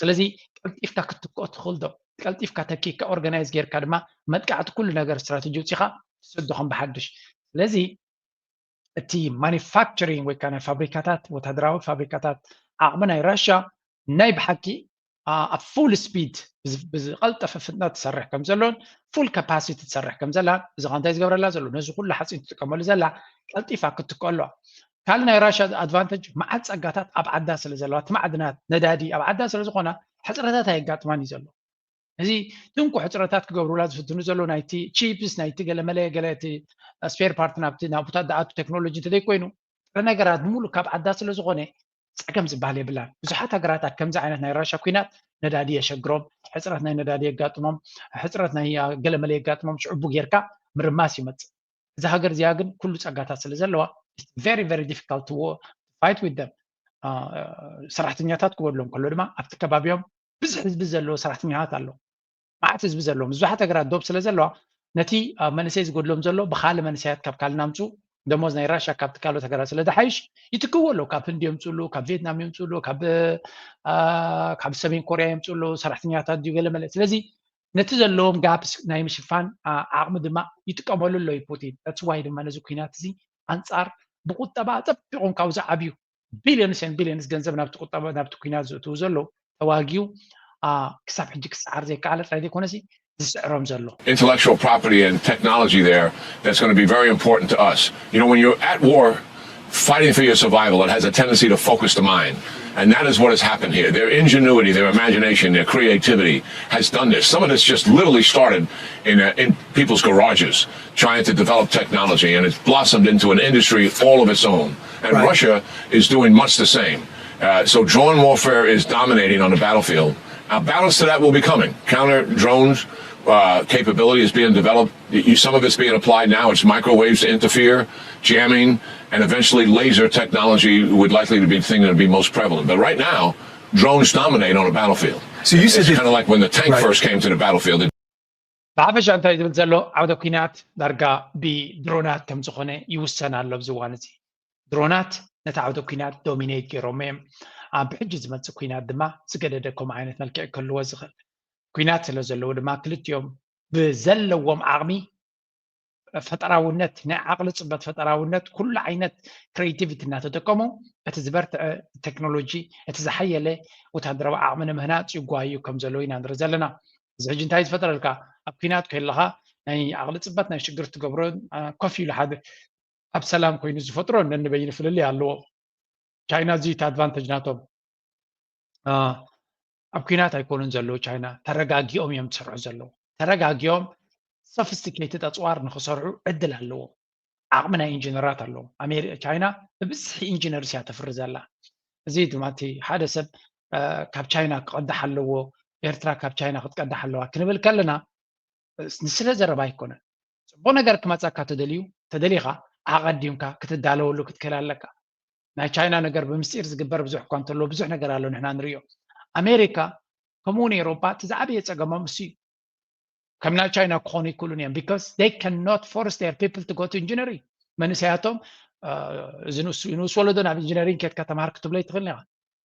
ስለዚ ቀልጢፍካ ክትትክኦ ትኽእል ዶ? ቀልጢፍካ ተኪካ ኦርጋናይዝ ጌርካ ድማ መጥቃዕቲ ኩሉ ነገር ስትራተጂ ውፂኻ ትሰዶ ከም ብሓድሽ። ስለዚ እቲ ማኒፋክቸሪንግ ወይ ከዓ ናይ ፋብሪካታት፣ ወታደራዊ ፋብሪካታት ዓቕሚ ናይ ራሽያ ናይ ብሓቂ ኣብ ፉል ስፒድ ብዝቐልጠፈ ፍጥነት ትሰርሕ ከም ዘሎን ፉል ካፓሲቲ ትሰርሕ ከም ዘላ እዚ እንታይ ዝገብረላ ዘሎ ነዚ ኩሉ ሓፂን ትጥቀመሉ ዘላ ቀልጢፋ ክትትከኦ ኣለዋ። ካልእ ናይ ራሽያ ኣድቫንቴጅ መዓት ፀጋታት ኣብ ዓዳ ስለ ዘለዋ እቲ ማዕድናት ነዳዲ ኣብ ዓዳ ስለ ዝኾና ሕፅረታት ኣየጋጥማን እዩ ዘሎ። እዚ ትንኩ ሕፅረታት ክገብሩላ ዝፍትኑ ዘለዉ ናይቲ ቺፕስ ናይቲ ገለመለ ገለ እቲ ስፔር ፓርት ናብቲ ናብታ ዝኣቱ ቴክኖሎጂ እንተዘይኮይኑ ጥረ ነገራት ብምሉእ ካብ ዓዳ ስለ ዝኾነ ፀገም ዝበሃል የብላን። ብዙሓት ሃገራት ኣብ ከምዚ ዓይነት ናይ ራሻ ኩናት ነዳዲ የሸግሮም፣ ሕፅረት ናይ ነዳዲ የጋጥሞም፣ ሕፅረት ናይ ገለመለ የጋጥሞም፣ ሽዑቡ ጌርካ ምርማስ ይመፅእ። እዛ ሃገር እዚኣ ግን ኩሉ ፀጋታት ስለ ዘለዋ very very difficult to fight with them። ሰራሕተኛታት ክበድሎም ከሎ ድማ ኣብቲ ከባቢኦም ብዙሕ ህዝቢ ዘለዎ ሰራሕተኛታት ኣሎ። መዓት ህዝቢ ዘለዎም ብዙሓት ሃገራት ዶብ ስለ ዘለዋ ነቲ መንእሰይ ዝጎድሎም ዘሎ ብካልእ መንእሰያት ካብ ካልእ ናምፁ ደሞዝ ናይ ራሻ ካብቲ ካልኦት ሃገራት ስለ ዝሓይሽ ይትክዎ ኣለዉ። ካብ ህንዲ የምፅሉ፣ ካብ ቪየትናም የምፅሉ፣ ካብ ካብ ሰሜን ኮርያ የምፅሉ ሰራሕተኛታት ድዩ ገለ መለ። ስለዚ ነቲ ዘለዎም ጋፕስ ናይ ምሽፋን ዓቕሚ ድማ ይጥቀመሉ ኣሎ እዩ ፑቲን። That's why ድማ ነዚ ኩናት እዚ ኣንፃር ብቁጠባ ኣፀቢቖም ካብኡ ዝዓብዩ billions and billions ገንዘብ ናብቲ ቁጠባ ናብቲ ኩናት ዘእትዉ ዘለዉ ተዋጊኡ ክሳብ ሕጂ ክሰዓር ዘይከኣለ ጥራይ ዘይኮነሲ ዝስዕሮም ዘሎ። Intellectual property and technology there that's going to be very important to us. You know, when you're at war, fighting for your survival, it has a tendency to focus the mind. And that is what has happened here. Their ingenuity, their imagination, their creativity has done this. Some of this just literally started in, uh, in people's garages trying to develop technology, and it's blossomed into an industry all of its own. And right. Russia is doing much the same. Uh, so drone warfare is dominating on the battlefield. A balance to that will be coming. Counter drones uh, capability is being developed. You, some of it's being applied now. It's microwaves to interfere, jamming, and eventually laser technology would likely to be the thing that would be most prevalent. But right now, drones dominate on a battlefield. So you said it's kind of like when the tank right. first came to the battlefield. It ብሓፈሻ እንታይ ዝብል ዘሎ ዓውደ ኩናት ዳርጋ ብድሮናት ከም ዝኾነ ይውሰን ኣሎ ኣብዚ እዋን እዚ። ድሮናት ነቲ ዓውደ ኩናት ዶሚኔት ገይሮሞ እዮም። ኣብ ሕጂ ዝመፅእ ኩናት ድማ ዝገደደ ከምኡ ዓይነት መልክዕ ክህልዎ ዝኽእል ኩናት ስለ ዘለዎ ድማ ክልቲኦም ብዘለዎም ዓቕሚ ፈጠራውነት፣ ናይ ዓቕሊ ፅበት ፈጠራውነት፣ ኩሉ ዓይነት ክሬቲቪቲ እናተጠቀሙ እቲ ዝበርትዐ ቴክኖሎጂ፣ እቲ ዝሓየለ ወታደራዊ ዓቕሚ ንምህናፅ ይጓዩ ከም ዘለዉ ኢና ንርኢ ዘለና። እዚ ሕጂ እንታይ ዝፈጠረልካ? ኣብ ኲናት ከለኻ ናይ ዓቕሊ ፅበት ናይ ሽግር ትገብሮ ኮፍ ኢሉ ሓደ ኣብ ሰላም ኮይኑ ዝፈጥሮ ነንበይኑ ፍልልይ ኣለዎ። ቻይና እዚ እቲ ኣድቫንቴጅ ናቶም። ኣብ ኲናት ኣይኮኑን ዘለዉ። ቻይና ተረጋጊኦም እዮም ዝሰርሑ ዘለዉ። ተረጋጊኦም ሶፊስቲኬትድ ኣፅዋር ንክሰርሑ ዕድል ኣለዎም። ዓቕሚ ናይ ኢንጂነራት ኣለዎም። ቻይና ብብዝሒ ኢንጂነርስ እያ ተፍሪ ዘላ። እዚ ድማ እቲ ሓደ ሰብ ካብ ቻይና ክቐዳሕ ኣለዎ፣ ኤርትራ ካብ ቻይና ክትቀዳሕ ኣለዋ ክንብል ከለና ንስለ ዘረባ ኣይኮነን። ፅቡቕ ነገር ክመፀካ ተደልዩ ተደሊኻ ኣቐዲምካ ክትዳለወሉ ክትክእል ኣለካ። ናይ ቻይና ነገር ብምስጢር ዝግበር ብዙሕ እኳ እንተሎ ብዙሕ ነገር ኣሎ ንሕና ንሪኦ። ኣሜሪካ ከምኡ እውን ኤሮጳ እቲ ዝዓበየ ፀገሞም እሱ እዩ። ከም ናይ ቻይና ክኾኑ ይክእሉን እዮም because they cannot force their people to go to engineering። መንእሰያቶም እዚ ንእሱ ንኡስ ወለዶ ናብ ኢንጂነሪንግ ኬድካ ተምሃር ክትብሎ ይትኽእል ኢኻ።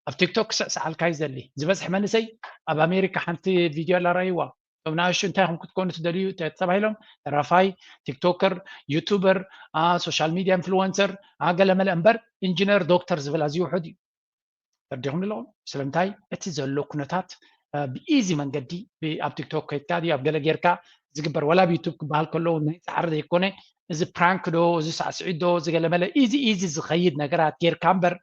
ኣብ ቲክቶክ ክስዕስዓልካ እዩ ዘሊ። ዝበዝሕ መንእሰይ ኣብ ኣሜሪካ ሓንቲ ቪድዮ ኣላ ረኣይዋ። እቶም ንኣሽቱ እንታይ ኹም ክትኮኑ ትደልዩ ተባሂሎም ደራፋይ፣ ቲክቶከር፣ ዩቱበር፣ ሶሻል ሚድያ ኢንፍሉወንሰር፣ ገለመለ እምበር ኢንጂነር ዶክተር ዝብል ኣዝዩ ውሑድ እዩ። ተረዲኹም ኣለኹም? ስለምንታይ እቲ ዘሎ ኩነታት ብኢዚ መንገዲ ኣብ ቲክቶክ ከይድካ ድዩ ኣብ ገለ ጌርካ ዝግበር ዋላ ኣብ ዩቱብ ክበሃል ከለዉ ናይ ፃዕሪ ዘይኮነ እዚ ፕራንክ ዶ እዚ ሳዕስዒት ዶ ዝገለመለ ኢዚ ኢዚ ዝኸይድ ነገራት ጌርካ እምበር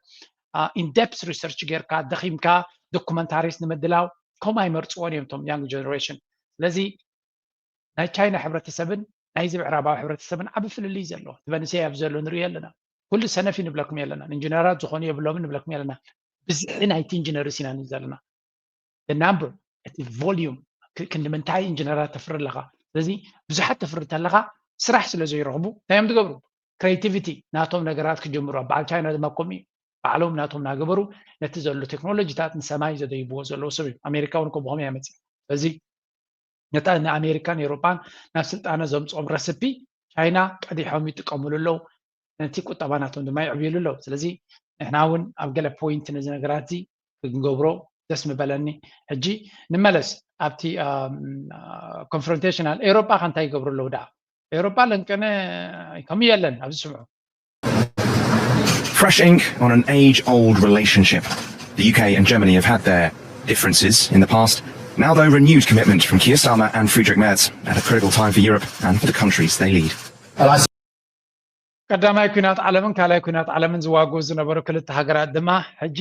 ኢንደፕስ ሪሰርች ጌርካ ደኺምካ ዶኩመንታሪስ ንምድላው ከምኡ ኣይመርፅዎን እዮም እቶም ያንግ ጀነሬሽን። ስለዚ ናይ ቻይና ሕብረተሰብን ናይዚ ምዕራባዊ ሕብረተሰብን ዓቢ ፍልልይ ዘሎ እቲ መንእሰይ ኣብዚ ዘሎ ንሪኦ ኣለና። ኩሉ ሰነፍ እዩ ንብለኩም የለና፣ ኢንጂነራት ዝኾኑ የብሎምን ንብለኩም የለና። ብዝሒ ናይቲ ኢንጂነርስ ኢና ንብል ዘለና። ናምበር እቲ ቮሊዩም ክንዲ ምንታይ ኢንጂነራት ተፍሪ ኣለኻ። ስለዚ ብዙሓት ተፍሪ እንተለኻ ስራሕ ስለ ዘይረኽቡ እንታይ እዮም ዝገብሩ? ክሬቲቪቲ ናቶም ነገራት ክጅምሩ ኣብ በዓል ቻይና ድማ ከምኡ እዩ። ባዕሎም ናቶም እናገበሩ ነቲ ዘሎ ቴክኖሎጂታት ንሰማይ ዘደይብዎ ዘለዉ ሰብ እዩ። ኣሜሪካ እውን ከምኡ ይመፅእ። ስለዚ ነታ ንኣሜሪካን ኤውሮጳን ናብ ስልጣነ ዘምፅኦም ረስፒ ቻይና ቀዲሖም ይጥቀምሉ ኣለዉ። ነቲ ቁጠባ ናቶም ድማ የዕብዩሉ ኣለዉ። ስለዚ ንሕና እውን ኣብ ገለ ፖይንት ነዚ ነገራት እዚ ክንገብሮ ደስ ምበለኒ። ሕጂ ንመለስ ኣብቲ ኮንፍሮንቴሽናል ኤውሮጳ ከ እንታይ ይገብሩ ኣለዉ ደኣ? ኤውሮጳ ለንቀነ ከምኡ የለን ኣብዚ ስምዑ። Fresh ink on an age-old relationship. The U K and Germany have had their differences in the past. Now, though, renewed commitment from Keir Starmer and Friedrich Merz at a critical time for Europe and for the countries they lead. ቀዳማይ ኩናት ዓለምን ካልኣይ ኩናት ዓለምን ዝዋግኡ ዝነበሩ ክልተ ሃገራት ድማ ሕጂ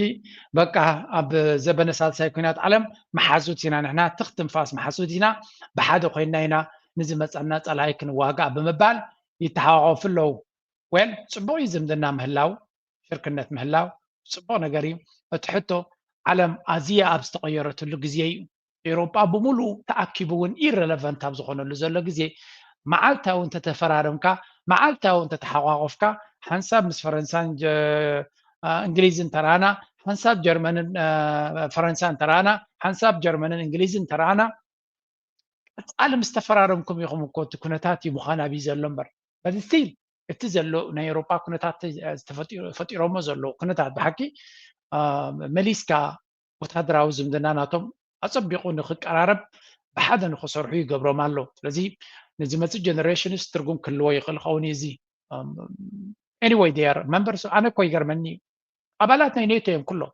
በቃ ኣብ ዘበነ ሳልሳይ ኩናት ዓለም መሓዙት ኢና ንሕና ትኽ ትንፋስ መሓዙት ኢና ብሓደ ኮይና ኢና ንዝመፀና ፀላኢ ክንዋጋእ ብምባል ይተሓቋቆፉ ኣለዉ። ዌል ፅቡቕ እዩ ዝምድና ምህላው ሽርክነት ምህላው ፅቡቕ ነገር እዩ። እቲ ሕቶ ዓለም ኣዝያ ኣብ ዝተቐየረትሉ ግዜ እዩ። ኤውሮጳ ብምሉኡ ተኣኪቡ እውን ኢረለቨንት ኣብ ዝኾነሉ ዘሎ ግዜ መዓልታዊ እንተተፈራረምካ መዓልታዊ እንተተሓቋቆፍካ ሓንሳብ ምስ ፈረንሳን እንግሊዝን ተራና ሓንሳብ ጀርመንን ፈረንሳን ተራና ሓንሳብ ጀርመንን እንግሊዝን ተራና ቀፃሊ ምስ ተፈራረምኩም ኢኹም እኮ እቲ ኩነታት እዩ ምዃን ኣብዩ ዘሎ እምበር but still እቲ ዘሎ ናይ ኤውሮጳ ኩነታት ፈጢሮሞ ዘለዉ ኩነታት ብሓቂ መሊስካ ወታደራዊ ዝምድና ናቶም ኣፀቢቑ ንክቀራረብ ብሓደ ንክሰርሑ ይገብሮም ኣሎ። ስለዚ ንዝመፅእ ጀነሬሽንስ ትርጉም ክህልዎ ይኽእል ኸውን እዩ እዚ anyway they are members ኣነ እኮ ይገርመኒ እዩ ኣባላት ናይ ኔቶ እዮም ኩሎም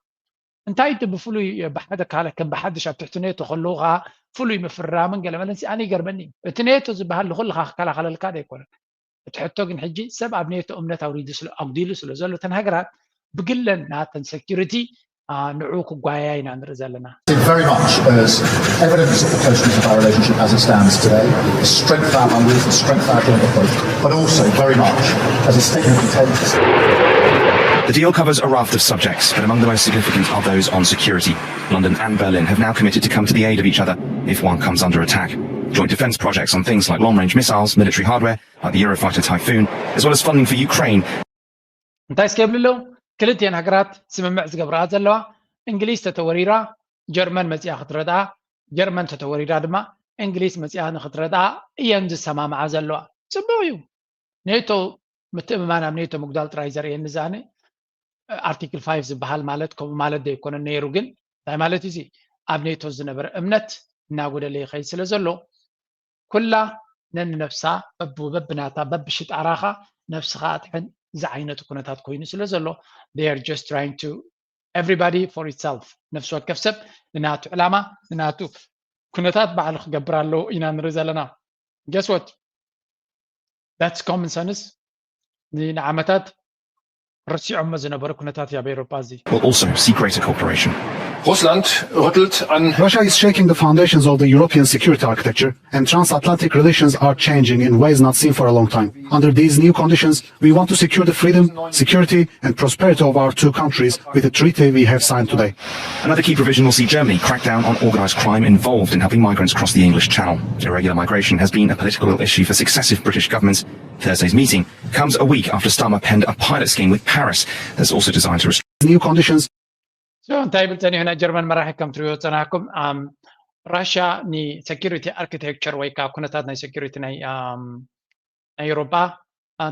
እንታይ እቲ ብፍሉይ ብሓደ ካለ ከም ብሓድሽ ኣብ ትሕቲ ኔቶ ከለዉ ከዓ ፍሉይ ምፍራምን ገለመለን ኣነ ይገርመኒ እዩ እቲ ኔቶ ዝበሃል ንኩልካ ክከላኸለልካ ዶ ኣይኮነን እቲ ሕቶ ግን ሕጂ ሰብ ኣብ ኔቶ እምነት ኣውሪዱ ስለ ኣጉዲሉ ስለ ዘሎ እተን ሃገራት ብግለን ናተን ሴኪሪቲ ንዑ ክጓየያ ኢና ንርኢ ዘለና very much as evidence of the closeness of our relationship as it stands today, the strength of our bandwidth, the strength of our joint approach, but also very much as a statement of intent. The deal covers a raft of subjects, but among the most significant are those on security. London and Berlin have now committed to come to the aid of each other if one comes under attack. Joint defence projects on things like long-range missiles, military hardware, like the Eurofighter Typhoon, as well as funding for Ukraine. እንታይ እስከ ይብሉ ኣለዉ ክልቲኤን ሃገራት ስምምዕ ዝገብረኣ ዘለዋ እንግሊዝ ተተወሪራ ጀርመን መፂኣ ክትረድኣ ጀርመን ተተወሪራ ድማ እንግሊዝ መፂኣ ንክትረድኣ እየን ዝሰማምዓ ዘለዋ ፅቡቅ እዩ ኔቶ ምትእምማን ኣብ ኔቶ ምጉዳል ጥራይ ዘርእየኒ ዝኣነ ኣርቲክል ፋይቭ ዝበሃል ማለት ከምኡ ማለት ዶ ኣይኮነን ነይሩ ግን እንታይ ማለት እዩ ኣብ ኔቶ ዝነበረ እምነት እናጎደለ ይኸይድ ስለ ዘሎ ኩላ ነንነብሳ በብናታ በብሽጣራኻ ነብስኻ ኣጥሕን ዝዓይነቱ ኩነታት ኮይኑ ስለ ዘሎ they are just trying to everybody for itself ነፍሲ ወከፍ ሰብ ንናቱ ዕላማ ንናቱ ኩነታት ባዕሉ ክገብር ኣለዎ ኢና ንርኢ ዘለና። Guess what? That's common sense። ንዓመታት ረሲዖሞ ዝነበሩ ኩነታት ኣብ ኤውሮጳ እዚ will also see greater cooperation. Russland rüttelt an Russia is shaking the foundations of the European security architecture, and transatlantic relations are changing in ways not seen for a long time. Under these new conditions, we want to secure the freedom, security, and prosperity of our two countries with the treaty we have signed today. Another key provision will see Germany crack down on organised crime involved in helping migrants cross the English Channel. Irregular migration has been a political issue for successive British governments. Thursday's meeting comes a week after Starmer penned a pilot scheme with Paris that's also designed to restrict New conditions እንታይ ብል ጸኒሑ ናይ ጀርመን መራሒ ከም ትሪኦ ጸናሕኩም ራሽያ ንሴኪሪቲ ኣርኪቴክቸር ወይ ከዓ ኩነታት ናይ ሴኪሪቲ ናይ ናይ ኤውሮጳ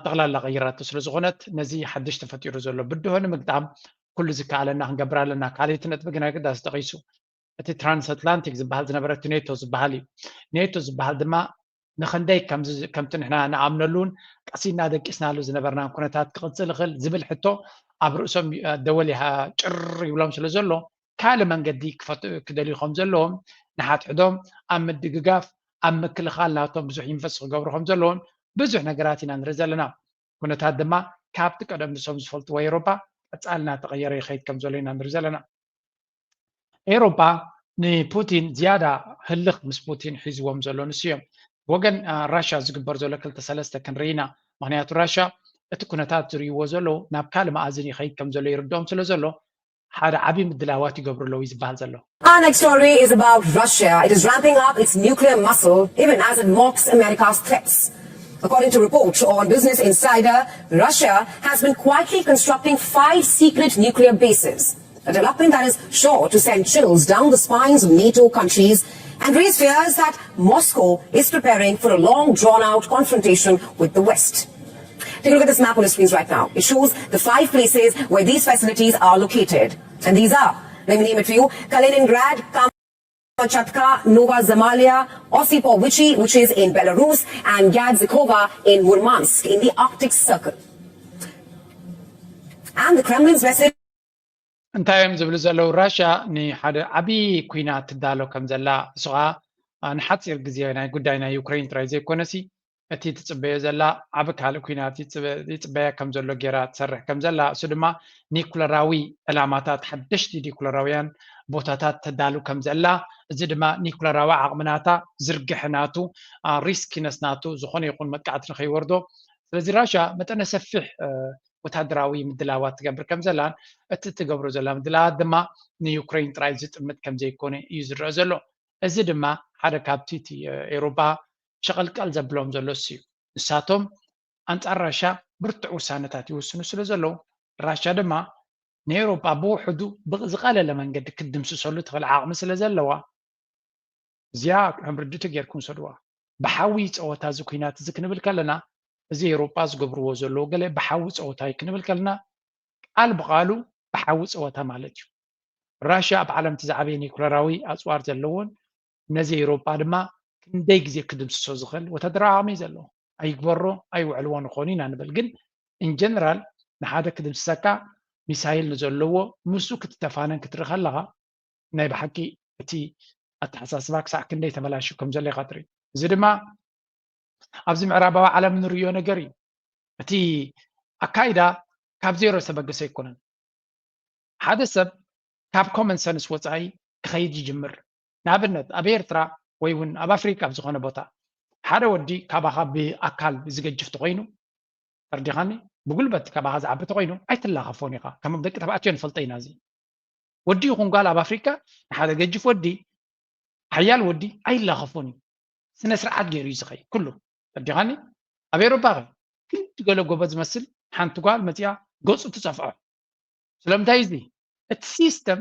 ጠቕላላ ቀይራቶ ስለ ዝኾነት ነዚ ሓድሽ ተፈጢሩ ዘሎ ብድሆ ንምግጣም ኩሉ ዝከኣለና ክንገብር ኣለና። ካልእቲ ነጥቢ ግን ኣገዳሲ ጠቒሱ እቲ ትራንስኣትላንቲክ ዝበሃል ዝነበረ እቲ ኔቶ ዝበሃል እዩ። ኔቶ ዝበሃል ድማ ንኸንደይ ከምቲ ንሕና ንኣምነሉን ቀሲና ደቂስናሉ ዝነበርናን ኩነታት ክቕፅል ይኽእል ዝብል ሕቶ ኣብ ርእሶም ደወል ጭር ይብሎም ስለ ዘሎ ካልእ መንገዲ ክደልዩ ከም ዘለዎም ንሓድሕዶም ኣብ ምድግጋፍ ኣብ ምክልኻል ናቶም ብዙሕ ኢንቨስት ክገብሩ ከም ዘለዎም ብዙሕ ነገራት ኢና ንርኢ ዘለና። ኩነታት ድማ ካብቲ ቀደም ንሶም ዝፈልጥዎ ኤውሮፓ ቀፃሊ እናተቐየረ ይኸይድ ከም ዘሎ ኢና ንርኢ ዘለና። ኤውሮፓ ንፑቲን ዝያዳ ህልኽ ምስ ፑቲን ሒዝዎም ዘሎ ንሱ እዮም። ወገን ራሻ ዝግበር ዘሎ ክልተ ሰለስተ ክንርኢ ኢና። ምክንያቱ ራሻ እቲ ኩነታት ዝርእይዎ ዘለዉ ናብ ካልእ መኣዝን ይኸይድ ከም ዘሎ ይርድኦም ስለ ዘሎ ሓደ ዓብዪ ምድላዋት ይገብሩ ኣለዉ እዩ ዝበሃል ዘሎ። Our next story is about Russia. It is ramping up its nuclear muscle even as it mocks America's threats. According to reports on Business Insider, Russia has been quietly constructing five secret nuclear bases, a development that is sure to send chills down the spines of NATO countries and raise fears that Moscow is preparing for a long drawn out confrontation with the West. Take a look at this map on the screens right now. It shows the five places where these facilities are located. And these are, let me name it for you, Kaliningrad, Kamchatka, Nova Zemalia, Osipovichi, which is in Belarus, and Gadzhikova in Murmansk in the Arctic Circle. And the Kremlin's message እንታይ እዮም ዝብሉ ዘለዉ? ራሽያ ንሓደ ዓብዪ ኩናት ትዳሎ ከም ዘላ እሱ ከዓ ንሓፂር ግዜ ናይ ጉዳይ ናይ ዩክሬን ጥራይ ዘይኮነሲ እቲ ትፅበዮ ዘላ ዓቢ ካልእ ኩናት ይፅበያ ከም ዘሎ ገይራ ትሰርሕ ከም ዘላ እሱ ድማ ኒኩለራዊ ዕላማታት ሓደሽቲ ኒኩለራውያን ቦታታት ተዳሉ ከም ዘላ እዚ ድማ ኒኩለራዊ ዓቕሚ ናታ ዝርግሐ ናቱ ሪስኪነስ ናቱ ዝኾነ ይኹን መጥቃዕቲ ንኸይወርዶ ስለዚ ራሽያ መጠነ ሰፊሕ ወታደራዊ ምድላዋት ትገብር ከም ዘላን እቲ ትገብሮ ዘላ ምድላዋት ድማ ንዩክሬን ጥራይ ዝጥምት ከም ዘይኮነ እዩ ዝረአ ዘሎ። እዚ ድማ ሓደ ካብቲ እቲ ኤውሮጳ ሸቐልቀል ዘብሎም ዘሎ እሱ እዩ። ንሳቶም ኣንጻር ራሻ ብርቱዕ ውሳነታት ይውስኑ ስለ ዘለዉ ራሻ ድማ ንኤውሮጳ ብውሕዱ ብዝቐለለ መንገዲ ክትድምስሰሉ ትኽእል ዓቕሚ ስለ ዘለዋ እዚኣ ከም ርድእቲ ጌርኩም ውሰድዋ። ብሓዊ ጸወታ እዚ ኩናት እዚ ክንብል ከለና እዚ ኤውሮጳ ዝገብርዎ ዘለዉ ገለ ብሓዊ ጸወታ እዩ ክንብል ከለና ቃል ብቓሉ ብሓዊ ጸወታ ማለት እዩ። ራሽያ ኣብ ዓለም እቲ ዝዓበየ ኒኩለራዊ ኣጽዋር ዘለዎን ነዚ ኤውሮጳ ድማ ክንደይ ግዜ ክድምስሶ ዝኽእል ወታደራዊ ዓቕሚ እዩ ዘለዎ። ኣይግበሮ ኣይውዕልዎ ንኾኑ ኢና ንብል ግን ኢንጀነራል ንሓደ ክድምስሰካ ሚሳይል ንዘለዎ ምስኡ ክትተፋነን ክትርኢ ከለኻ ናይ ብሓቂ እቲ ኣተሓሳስባ ክሳዕ ክንደይ ተበላሽዩ ከም ዘሎ ኢኻ ትርኢ። እዚ ድማ ኣብዚ ምዕራባዊ ዓለም ንርእዮ ነገር እዩ። እቲ ኣካይዳ ካብ ዜሮ ዝተበገሰ ኣይኮነን። ሓደ ሰብ ካብ ኮመን ሰንስ ወፃኢ ክኸይድ ይጅምር። ንኣብነት ኣብ ኤርትራ ወይ እውን ኣብ ኣፍሪቃ ኣብ ዝኾነ ቦታ ሓደ ወዲ ካባኻ ብኣካል ዝገጅፍ ተኾይኑ ተርዲኻኒ ብጉልበት ካባኻ ዝዓቢ ተኾይኑ ኣይትላኸፎን ኢኻ። ከም ደቂ ተባዕትዮ ንፈልጦ ኢና እዚ ወዲ ይኹን ጓል ኣብ ኣፍሪካ ንሓደ ገጅፍ ወዲ ሓያል ወዲ ኣይላኸፎን እዩ። ስነ ስርዓት ገይሩ እዩ ዝኸይ ኩሉ ተርዲኻኒ ኣብ ኤሮፓ ኸ ክንዲ ገለ ጎበዝ ዝመስል ሓንቲ ጓል መፂኣ ገፁ ትፀፍዖ። ስለምንታይ እዚ እቲ ሲስተም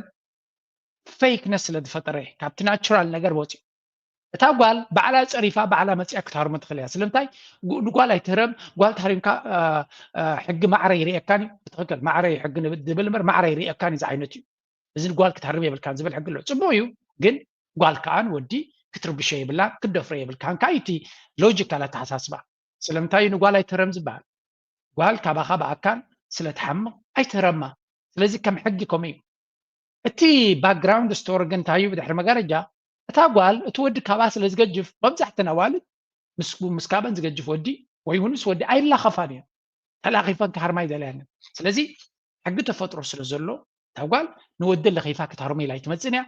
ፌክነስ ስለ ዝፈጠረ ካብቲ ናቹራል ነገር ወፂኡ እታ ጓል ባዕላ ፀሪፋ ባዕላ መፂኣ ክትሃርሞ ትኽእል እያ። ስለምንታይ ንጓል ኣይትህረም፣ ጓል ተሃሪምካ ሕጊ ማዕረ ይርእየካን እዩ። ብትኽክል ማዕረ ሕጊ ዝብል እምበር ማዕረ ይርእየካን እዩ ዝዓይነቱ እዩ። እዚ ንጓል ክትሃርም የብልካን ዝብል ሕጊ ኣሎ። ፅቡቅ እዩ ግን ጓል ከዓን ወዲ ክትርብሾ የብላን፣ ክትደፍሮ የብልካን። እንታይ እቲ ሎጂካል ኣተሓሳስባ? ስለምንታይ እዩ ንጓል ኣይትህረም ዝበሃል? ጓል ካባኻ ብኣካል ስለ ትሓምቕ ኣይትህረማ። ስለዚ ከም ሕጊ ከምኡ እዩ። እቲ ባክግራውንድ ስቶሪ ግን እንታይ እዩ? ብድሕሪ መጋረጃ እታ ጓል እቲ ወዲ ካብኣ ስለ ዝገጅፍ፣ መብዛሕተን ኣዋልድ ምስ ምስ ካበን ዝገጅፍ ወዲ ወይ እውን ምስ ወዲ ኣይላኸፋን እየን። ተላኺፈን ክሃርማ ይደልያን እየን። ስለዚ ሕጊ ተፈጥሮ ስለ ዘሎ እታ ጓል ንወዲ ለኺፋ ክትሃርሞ ኢላ ኣይትመጽእን እያ።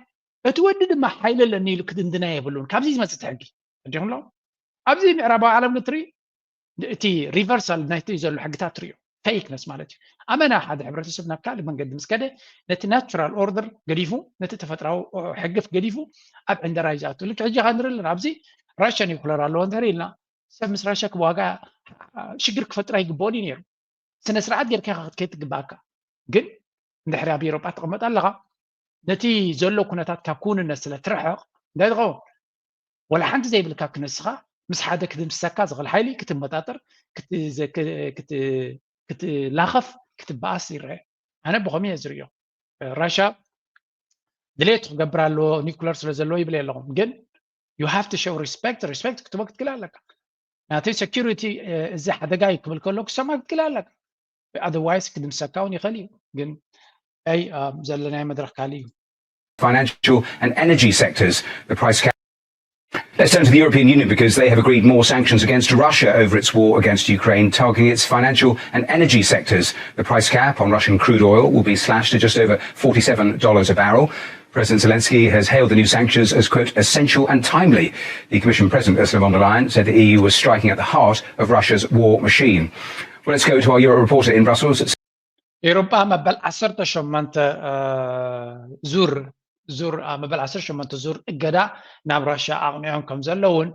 እቲ ወዲ ድማ ሓይሊ ኣለኒ ኢሉ ክድንድና የብሉን። ካብዚ ዝመጽእ እቲ ሕጊ እንዲኹም ኣለኹም። ኣብዚ ምዕራባዊ ዓለም ክትርኢ እቲ ሪቨርሳል ናይቲ ዘሎ ሕግታት ትሪኦ ፌክነስ ማለት እዩ። ኣመና ሓደ ሕብረተሰብ ናብ ካልእ መንገዲ ምስ ከደ ነቲ ናቹራል ኦርደር ገዲፉ ነቲ ተፈጥራዊ ሕግፍ ገዲፉ ኣብ ዕንደራ እዩ ዝኣቱ። ልክዕ ሕጂ ኸ ንርኢ ኣለና። ኣብዚ ራሽያ ኒውክለር ኣለዎ እንድሕር ኢልና ሰብ ምስ ራሽያ ክዋጋ ሽግር ክፈጥር ኣይግብኦን እዩ ነይሩ። ስነ ስርዓት ጌርካ ኢኻ ክትከይድ ትግባኣካ። ግን እንድሕሪ ኣብ ኤሮጳ ትቕመጥ ኣለኻ ነቲ ዘሎ ኩነታት ካብ ክውንነት ስለ ትርሕቕ እንታይ ዝኸውን ወላ ሓንቲ ዘይብልካ ክነስኻ ምስ ሓደ ክድምስሰካ ዝኽእል ሓይሊ ክትመጣጠር ክትላኸፍ ክትበኣስ ይረአ። ኣነ ብኸምኡ እየ ዝርእዮ። ራሻ ድሌቱ ክገብር ኣለዎ ኒኩለር ስለ ዘለዎ ይብል ኣለኹም ግን you have to show respect። ሪስፔክት ክትቦ ክትክል ኣለካ ናተይ ሴኪሪቲ እዚ ሓደጋ እዩ ክብል ከሎ ክሰማ ክትክል ኣለካ። ኣደርዋይስ ክድምሰካ እውን ይኽእል እዩ ግን ኣይ ዘለናዮ መድረክ ካልእ እዩ። Financial and energy sectors, the price cap. Let's turn to the European Union because they have agreed more sanctions against Russia over its war against Ukraine, targeting its financial and energy sectors. The price cap on Russian crude oil will be slashed to just over forty-seven dollars a barrel. President Zelensky has hailed the new sanctions as, quote, essential and timely. The Commission President Ursula von der Leyen said the E U was striking at the heart of Russia's war machine. Well, let's go to our Europe reporter in Brussels. ኤሮጳ መበል ዓሰርተ ሸሞንተ ዙር ዙር መበል ዓሰርተ ሸሞንተ ዙር እገዳ ናብ ራሽያ ኣቕኒዖም ከም ዘለውን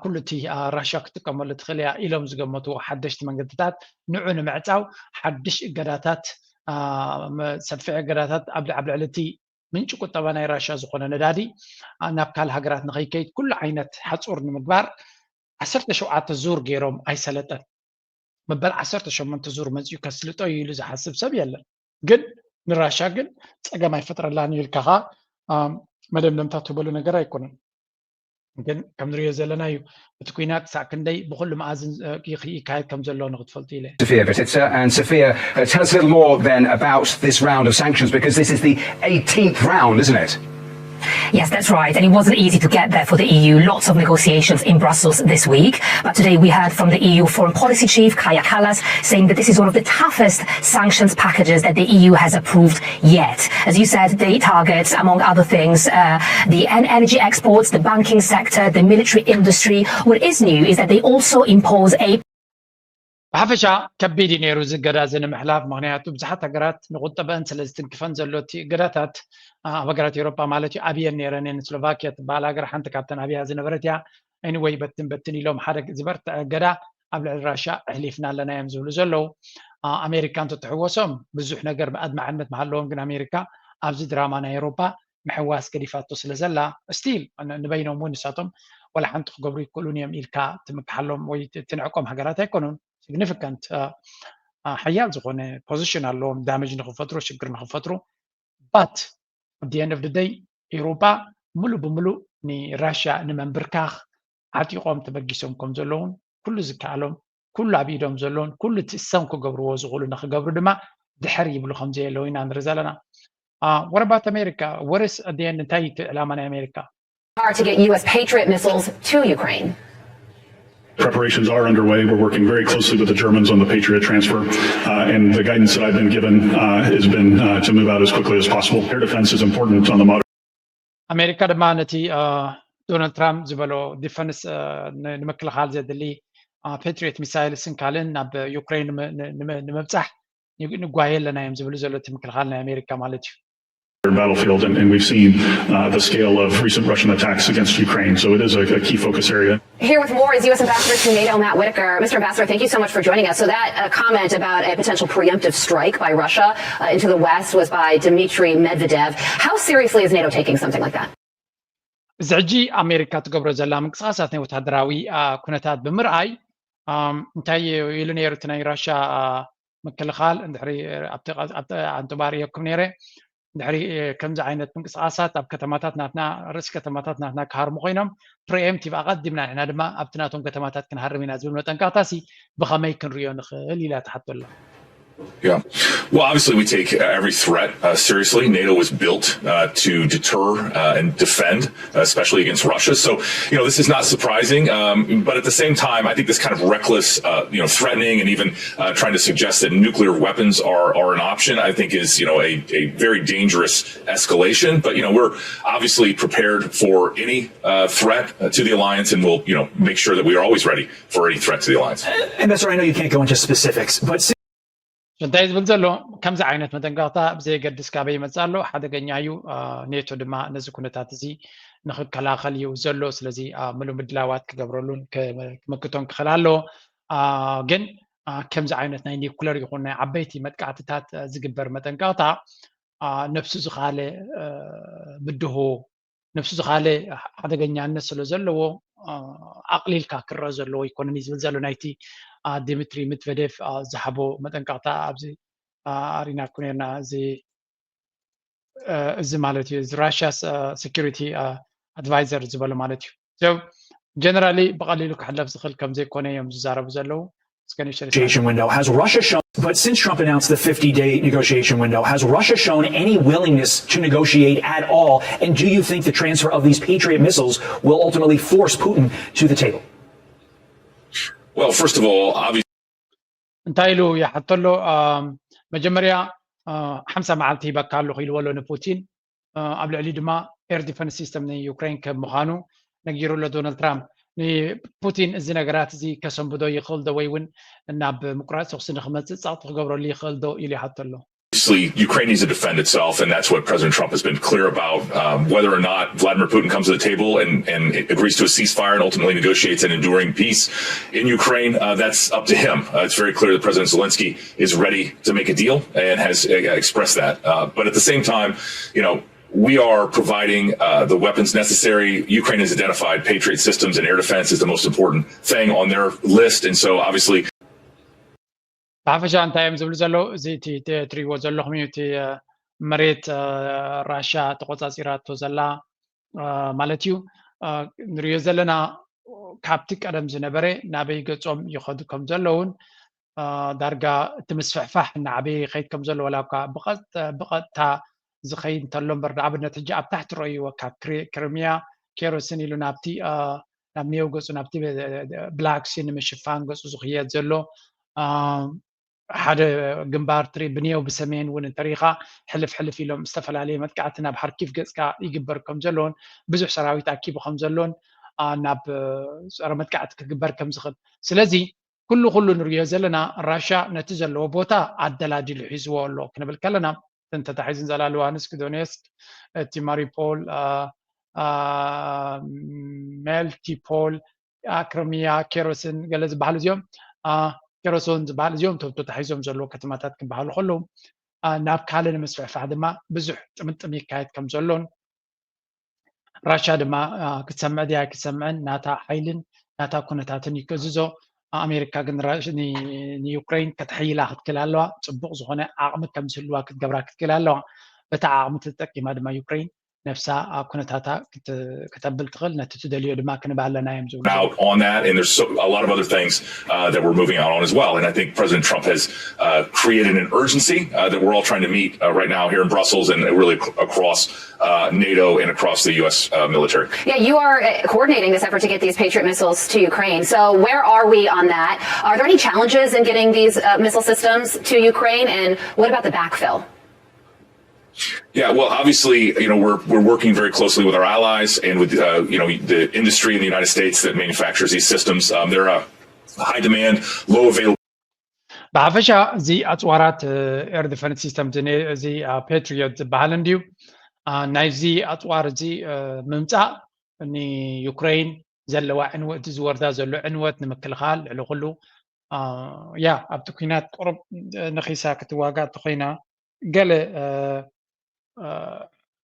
ኩሉ እቲ ራሽያ ክትጥቀመሉ ትኽእል እያ ኢሎም ዝገመቱ ሓደሽቲ መንገድታት ንዑ ንምዕፃው ሓድሽ እገዳታት ሰፊሕ እገዳታት ኣብ ልዕሊ እቲ ምንጪ ቁጠባ ናይ ራሽያ ዝኾነ ነዳዲ ናብ ካልእ ሃገራት ንኸይከይድ ኩሉ ዓይነት ሓፁር ንምግባር ዓሰርተ ሸውዓተ ዙር ገይሮም ኣይሰለጠን። መበል ዓሰርተ ሸሞንተ ዙር መፂኡ ከስልጦ እዩ ኢሉ ዝሓስብ ሰብ የለን። ግን ንራሻ ግን ፀገም ኣይፈጥረላን እዩ ኢልካ ኸዓ መደምደምታ ትህበሉ ነገር ኣይኮነን። ግን ከም ንሪኦ ዘለና እዩ እቲ ኩናት ክሳዕ ክንደይ ብኩሉ መኣዝን ይካየድ ከም ዘሎ ንክትፈልጡ ኢለ። Sofia Bitica. And Sofia, uh, tell us a little more then about this round of sanctions, because this is the eighteenth round, isn't it? Yes, that's right. And it wasn't easy to get there for the E U. Lots of negotiations in Brussels this week. But today we heard from the E U foreign policy chief, Kaja Kallas, saying that this is one of the toughest sanctions packages that the E U has approved yet. As you said, they target, among other things, uh, the energy exports, the banking sector, the military industry. What is new is that they also impose a ብሓፈሻ ከቢድ እዩ ነይሩ እዚ እገዳ እዚ ንምሕላፍ። ምኽንያቱ ብዙሓት ሃገራት ንቁጠበአን ስለ ዝትንክፈን ዘሎ እቲ እገዳታት ኣብ ሃገራት ኤውሮጳ ማለት እዩ ኣብየን ነይረን እየን። ስሎቫኪያ ትበሃል ሃገር ሓንቲ ካብተን ኣብያ ዝነበረት እያ። ኤኒወይ በትን በትን ኢሎም ሓደ ዝበርትዐ እገዳ ኣብ ልዕሊ ራሻ ኣሕሊፍና ኣለና እዮም ዝብሉ ዘለዉ። ኣሜሪካ እንተትሕወሶም ብዙሕ ነገር ኣድማዕነት ምሃለዎም ግን ኣሜሪካ ኣብዚ ድራማ ናይ ኤውሮጳ ምሕዋስ ገዲፋቶ ስለ ዘላ ስቲል ንበይኖም እውን ንሳቶም ዋላ ሓንቲ ክገብሩ ይክእሉን እዮም ኢልካ ትምክሓሎም ወይ ትንዕቆም ሃገራት ኣይኮኑን። ሲግኒፊካንት ሓያል ዝኾነ ፖዚሽን ኣለዎም ዳመጅ ንክፈጥሩ ሽግር ንክፈጥሩ but at the end of the day ኤውሮጳ ሙሉእ ብሙሉእ ንራሽያ ንመንብርካኽ ዓጢቖም ተበጊሶም ከም ዘለውን ኩሉ ዝከኣሎም ኩሉ ኣብ ኢዶም ዘለውን ኩሉ እቲ እሶም ክገብርዎ ዝኽእሉ ንክገብሩ ድማ ድሕር ይብሉ ከም ዘየለዉ ኢና ንርኢ ዘለና። What about America? What is at the end እንታይ እቲ ዕላማ ናይ ኣሜሪካ? Are to get U S Patriot missiles to Ukraine. Preparations are underway. We're working very closely with the Germans on the Patriot transfer, uh, and the guidance that I've been given uh, has been uh, to move out as quickly as possible. Air defense is important on the modern. ኣሜሪካ ድማ ነቲ ዶናልድ ትራምፕ ዝበሎ ዲፈንስ ንምክልኻል ዘድሊ ፓትሪዮት ሚሳይልስን ካልእን ናብ ዩክሬን ንምብፃሕ ንጓየ ኣለና እዮም ዝብሉ ዘሎ እቲ ምክልኻል ናይ ኣሜሪካ ማለት እዩ። battlefield, and, and we've seen uh, the scale of recent Russian attacks against Ukraine. So it is a, a key focus area. Here with more is U S Ambassador to NATO, Matt Whitaker. Mister Ambassador, thank you so much for joining us. So that uh, comment about a potential preemptive strike by Russia uh, into the West was by Dmitry Medvedev. How seriously is NATO taking something like that? እዚ ሕጂ ኣሜሪካ ትገብሮ ዘላ ምንቅስቃሳት ናይ ወታደራዊ ኩነታት ብምርኣይ እንታይ ኢሉ ነይሩ እቲ ናይ ራሻ ምክልኻል እንድሕሪ ኣብቲ ኣንቶባር እየኩም ነይረ ድሕሪ ከምዚ ዓይነት ምንቅስቃሳት ኣብ ከተማታት ናትና፣ ርእሲ ከተማታት ናትና ክሃርሙ ኮይኖም፣ ፕሪኤምፕቲቭ ኣቐዲምና ንሕና ድማ ኣብቲ ናቶም ከተማታት ክንሃርም ኢና ዝብል መጠንቀቕታሲ ብኸመይ ክንሪኦ ንኽእል ኢላ ትሓቶ ኣላ። Yeah. Well, obviously, we take uh, every threat uh, seriously. NATO was built uh, to deter uh, and defend, especially against Russia. So, you know, this is not surprising. Um, but at the same time, I think this kind of reckless, uh, you know, threatening and even uh, trying to suggest that nuclear weapons are, are an option, I think is, you know, a, a very dangerous escalation. But, you know, we're obviously prepared for any uh, threat uh, to the alliance, and we'll, you know, make sure that we are always ready for any threat to the alliance. Ambassador, I know you can't go into specifics, but እንታይ ዝብል ዘሎ? ከምዚ ዓይነት መጠንቀቕታ ብዘየገድስ ካበይ ይመፅእ ኣሎ ሓደገኛ እዩ። ኔቶ ድማ ነዚ ኩነታት እዚ ንክከላኸል እዩ ዘሎ። ስለዚ ምሉ ምድላዋት ክገብረሉን ክምክቶን ክኽእል ኣለዎ። ግን ከምዚ ዓይነት ናይ ኒኩለር ይኹን ናይ ዓበይቲ መጥቃዕትታት ዝግበር መጠንቀቕታ ነብሱ ዝኻለ ብድሆ ነብሱ ዝኻለ ሓደገኛነት ስለ ዘለዎ ኣቕሊልካ ክረአ ዘለዎ ኣይኮነን እዩ ዝብል ዘሎ ናይቲ ዲሚትሪ ምድቨዴፍ ዝሃቦ መጠንቀቕታ ኣብዚ ኣሪና ኩኔርና እዚ እዚ ማለት እዩ እዚ ራሽያ ሴኩሪቲ ኣድቫይዘር ዝበሎ ማለት እዩ። ጀነራሊ ብቐሊሉ ክሕለፍ ዝኽእል ከም ዘይኮነ እዮም ዝዛረቡ ዘለዉ። Negotiation window. Has Russia shown, but since Trump announced the fifty day negotiation window, has Russia shown any willingness to negotiate at all? And do you think the transfer of these Patriot missiles will ultimately force Putin to the table? Well, first of all, obviously. እንታይ ኢሉ ይሓቶ ኣሎ? መጀመርያ ሓምሳ መዓልቲ ሂበካ ኣለኹ ኢልዎ ኣሎ ንፑቲን። ኣብ ልዕሊ ድማ ኤር ዲፈንስ ሲስተም ንዩክሬን ከም ምዃኑ ነጊሩ ኣሎ ዶናልድ ትራምፕ። ንፑቲን እዚ ነገራት እዚ ከሰንብዶ ይኽእል ዶ ወይ እውን ናብ ምቁራፅ ተኩሲ ንክመፅእ ፀቕጢ ክገብረሉ ይኽእል ዶ ኢሉ ይሓቶ ኣሎ። Ukraine needs to defend itself, and that's what President Trump has been clear about. Um, whether or not Vladimir Putin comes to the table and, and agrees to a ceasefire and ultimately negotiates an enduring peace in Ukraine, uh, that's up to him. Uh, it's very clear that President Zelensky is ready to make a deal and has uh, expressed that. Uh, but at the same time, you know, we are providing uh, the weapons necessary. Ukraine has identified Patriot systems and air defense as the most important thing on their list. And so obviously, ብሓፈሻ እንታይ እዮም ዝብሉ ዘለዉ? እዚ እቲ ትሪእዎ ዘለኹም እዩ። እቲ መሬት ራሻ ተቆፃፂራቶ ዘላ ማለት እዩ። ንሪኦ ዘለና ካብቲ ቀደም ዝነበረ ናበይ ገፆም ይኸዱ ከም ዘለውን ዳርጋ እቲ ምስፍሕፋሕ እናዓበየ ይኸይድ ከም ዘሎ ዋላ እኳ ብቐጥታ ዝኸይድ እንተሎ እምበር ንኣብነት ሕጂ ኣብ ታሕቲ ረእይዎ ካብ ክሪሚያ ኬሮስን ኢሉ ናብቲ ናብ ኔው ገፁ ናብቲ ብላክ ሲ ንምሽፋን ገፁ ዝኽየድ ዘሎ ሓደ ግንባር ትሪ ብኔው ብሰሜን እውን እንተሪኢኻ ሕልፍ ሕልፍ ኢሎም ዝተፈላለየ መጥቃዕቲ ናብ ሃርኪቭ ገፅካ ይግበር ከም ዘሎን ብዙሕ ሰራዊት ኣኪቡ ከም ዘሎን ናብ ፀረ መጥቃዕቲ ክግበር ከም ዝኽእል ስለዚ ኩሉ ኩሉ ንሪኦ ዘለና ራሻ ነቲ ዘለዎ ቦታ ኣደላዲሉ ሒዝዎ ኣሎ ክንብል ከለና እንተታሒዙ ንዘላ ሉሃንስክ ዶኔስክ እቲ ማሪፖል መልቲፖል ክርሚያ ኬሮስን ገለ ዝበሃሉ እዚኦም ኬሮሶን ዝበሃል እዚኦም ቶም ተታሒዞም ዘለዎ ከተማታት ክበሃሉ ከለዉ ናብ ካልእ ንምስፍሕፋሕ ድማ ብዙሕ ጥምጥም ይካየድ ከም ዘሎን ራሻ ድማ ክትሰምዕ ድያ ኣይክትሰምዕን ናታ ሓይልን ናታ ኩነታትን ይከዝዞ ኣሜሪካ ግን ንዩክሬን ከተሕይላ ክትክእል ኣለዋ ፅቡቅ ዝኮነ ዓቅሚ ከም ዝህልዋ ክትገብራ ክትክእል ኣለዋ በታ ዓቅሚ ተጠቂማ ድማ ዩክሬን ነብሳ ኣብ ኩነታታ ክተብል ትኽእል ነቲ ትደልዮ ድማ ክንባ ኣለና እዮም ዝብሉ out on that and there's so, a lot of other things uh, that we're moving out on as well and I think President Trump has uh, created an urgency uh, that we're all trying to meet uh, right now here in Brussels and really ac- across uh, NATO and across the U S uh, military. Yeah, you are uh, coordinating this effort to get these Patriot missiles to Ukraine. So, where are we on that? Are there any challenges in getting these uh, missile systems to Ukraine? And what about the backfill? Yeah, well, obviously, you know, we're we're working very closely with our allies and with uh, you know the industry in the United States that manufactures these systems. Um, they're a high demand, low available. ብሓፈሻ እዚ ኣፅዋራት ኤር ዲፈንስ ሲስተም እዚ ፓትሪዮት ዝበሃል እንድዩ ናይዚ ኣፅዋር እዚ ምምፃእ ንዩክሬን ዘለዋ ዕንወት ዝወርዳ ዘሎ ዕንወት ንምክልኻል ልዕሊ ኩሉ ያ ኣብቲ ኩናት ቁሩብ ነኺሳ ክትዋጋእ እንተኮይና ገለ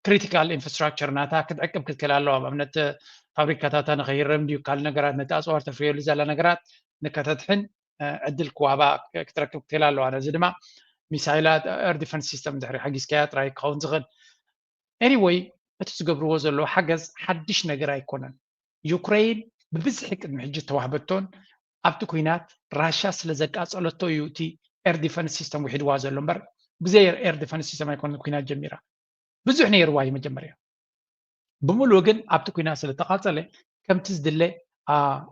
critical infrastructure ናታ ክትዕቅብ ክትክእል ኣለዋ ኣብነት ፋብሪካታታ ንኸይረም ድዩ ካልእ ነገራት ነቲ ኣፅዋር ተፍርየሉ ዘላ ነገራት ንከተድሕን ዕድል ክዋባ ክትረክብ ክትክእል ኣለዋ ነዚ ድማ ሚሳይላት፣ air defense system ድሕሪ ሓጊዝካያ ጥራይ ክኸውን ዝኽእል። Anyway፣ እቲ ዝገብርዎ ዘለዉ ሓገዝ ሓድሽ ነገር ኣይኮነን። ዩክሬን ብብዝሒ ቅድሚ ሕጂ ተዋህበቶን ኣብቲ ኩናት ራሻ ስለ ዘቃጸለቶ እዩ እቲ air defense system ውሒድዋ ዘሎ እምበር፣ ብዘይ air defense system ኣይኮነን ኩናት ጀሚራ። ብዙሕ ነይርዋ እዩ መጀመርያ። ብምሉእ ግን ኣብቲ ኩናት ስለ ተቓጸለ ከምቲ ዝድለ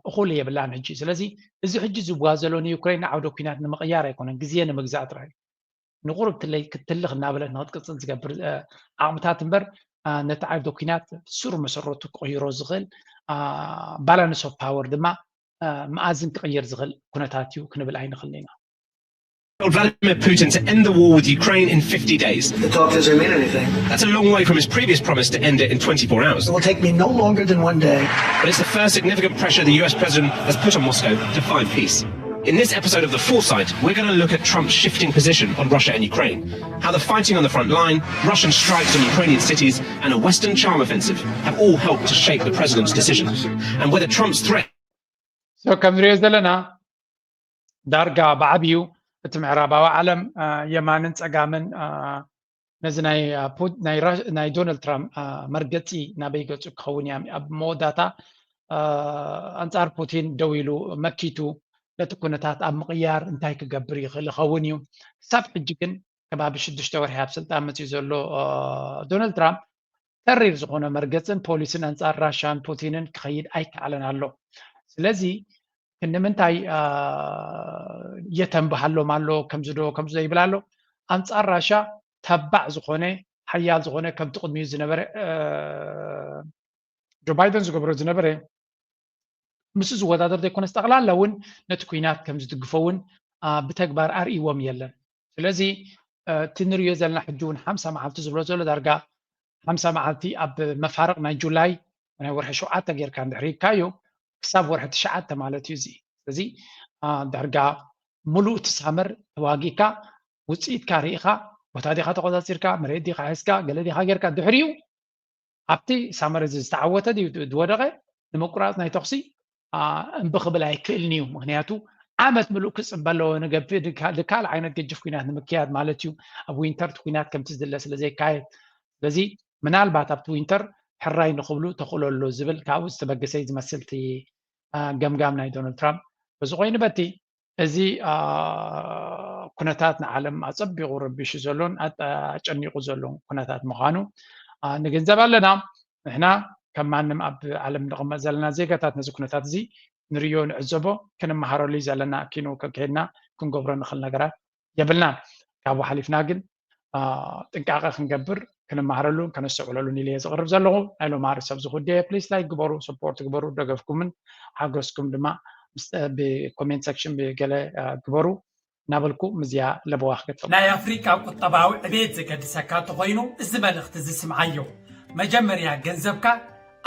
እኹል የብላን ሕጂ። ስለዚ እዚ ሕጂ ዝዋዘሎ ንዩክሬን ንዓውደ ኩናት ንምቕያር ኣይኮነን፣ ግዜ ንምግዛእ ጥራይ። ንቑሩብ ትለይ ክትልኽ እናበለት ንክትቅጽል ዝገብር ዓቕምታት እምበር፣ ነቲ ዓውደ ኩናት ስሩ መሰረቱ ክቕይሮ ዝኽእል፣ balance of power ድማ መኣዝን ክቕይር ዝኽእል ኩነታት እዩ ክንብል ኣይንኽእልን ኢና። Vladimir Putin to end the war with Ukraine in fifty days. The talk doesn't mean anything. That's a long way from his previous promise to end it in twenty-four hours. It will take me no longer than one day. But it's the first significant pressure the U S president has put on Moscow to find peace. In this episode of The Foresight, we're going to look at Trump's shifting position on Russia and Ukraine, how the fighting on the front line, Russian strikes on Ukrainian cities, and a Western charm offensive have all helped to shape the president's decision, and whether Trump's threat So ከም ንሪኦ ዘለና ዳርጋ ብዓብዩ እቲ ምዕራባዊ ዓለም የማንን ፀጋምን ነዚ ናይ ዶናልድ ትራምፕ መርገፂ ናበይ ገፁ ክኸውን እያ ኣብ መወዳታ ኣንፃር ፑቲን ደው ኢሉ መኪቱ ነቲ ኩነታት ኣብ ምቕያር እንታይ ክገብር ይኽእል ይኸውን እዩ። ክሳብ ሕጂ ግን ከባቢ ሽዱሽተ ወርሒ ኣብ ስልጣን መፅኡ ዘሎ ዶናልድ ትራምፕ ተሪር ዝኾነ መርገፅን ፖሊስን ኣንፃር ራሻን ፑቲንን ክኸይድ ኣይከኣለን ኣሎ። ስለዚ ክንምንታይ የተንብሃሎም ኣሎ ከምዚ ዶ ከምዚ ዶ ይብል ኣሎ። ኣንፃር ራሻ ተባዕ ዝኾነ ሓያል ዝኾነ ከምቲ ቅድሚኡ ዝነበረ ጆ ባይደን ዝገብሮ ዝነበረ ምስ ዝወዳደር ዘይኮነስ ጠቕላላ እውን ነቲ ኩናት ከም ዝድግፎ እውን ብተግባር ኣርእይዎም የለን። ስለዚ እቲ ንሪዮ ዘለና ሕጂ እውን ሓምሳ መዓልቲ ዝብሎ ዘሎ ዳርጋ ሓምሳ መዓልቲ ኣብ መፋርቕ ናይ ጁላይ ናይ ወርሒ ሸውዓተ ጌርካ እንድሕር ሂብካዮ ክሳብ ወርሒ ትሽዓተ ማለት እዩ። እዚ ስለዚ ዳርጋ ሙሉእ እቲ ሳመር ተዋጊእካ ውፅኢትካ ርኢኻ ቦታ ዲኻ ተቆፃፂርካ መሬት ዲኻ ሒዝካ ገለ ዲኻ ጌርካ ድሕሪኡ ኣብቲ ሳመር እዚ ዝተዓወተ ድዩ ዝወደቐ ንምቁራፅ ናይ ተኹሲ እምቢ ክብል ኣይክእልን እዩ። ምክንያቱ ዓመት ምሉእ ክፅበ ኣለዎ ንገብ ካልእ ዓይነት ገጅፍ ኩናት ንምክያድ ማለት እዩ። ኣብ ዊንተር እቲ ኩናት ከምቲ ዝድለ ስለ ዘይካየድ ስለዚ ምናልባት ኣብቲ ዊንተር ሕራይ ንክብሉ ተኽእሎ ኣሎ ዝብል ካብኡ ዝተበገሰ እዩ ዝመስል እቲ ገምጋም ናይ ዶናልድ ትራምፕ። በዚ ኮይኑ በቲ እዚ ኩነታት ንዓለም ኣፀቢቑ ረቢሹ ዘሎን ኣጨኒቑ ዘሎን ኩነታት ምዃኑ ንግንዘብ ኣለና። ንሕና ከም ማንም ኣብ ዓለም ንቕመጥ ዘለና ዜጋታት ነዚ ኩነታት እዚ ንርእዮ ንዕዘቦ ክንመሃረሉ እዩ ዘለና። ኪኑ ከከድና ክንገብሮ ንኽእል ነገራት የብልናን። ካብኡ ሓሊፍና ግን ጥንቃቐ ክንገብር ክንመሃረሉን ከነስተውዕለሉን ኢለ እየ ዝቕርብ ዘለኹ። ናይ ሎማሪ ሰብ ዝኹድየ ፕሊስ ላይክ ግበሩ፣ ሰፖርት ግበሩ፣ ደገፍኩምን ሓገዝኩም ድማ ብኮሜንት ሰክሽን ብገለ ግበሩ እናበልኩ ምዝያ ለበዋ ክገጥም። ናይ ኣፍሪቃ ቁጠባዊ ዕቤት ዘገድሰካ እንተኾይኑ እዚ መልእኽቲ እዚ ስምዓዮ። መጀመርያ ገንዘብካ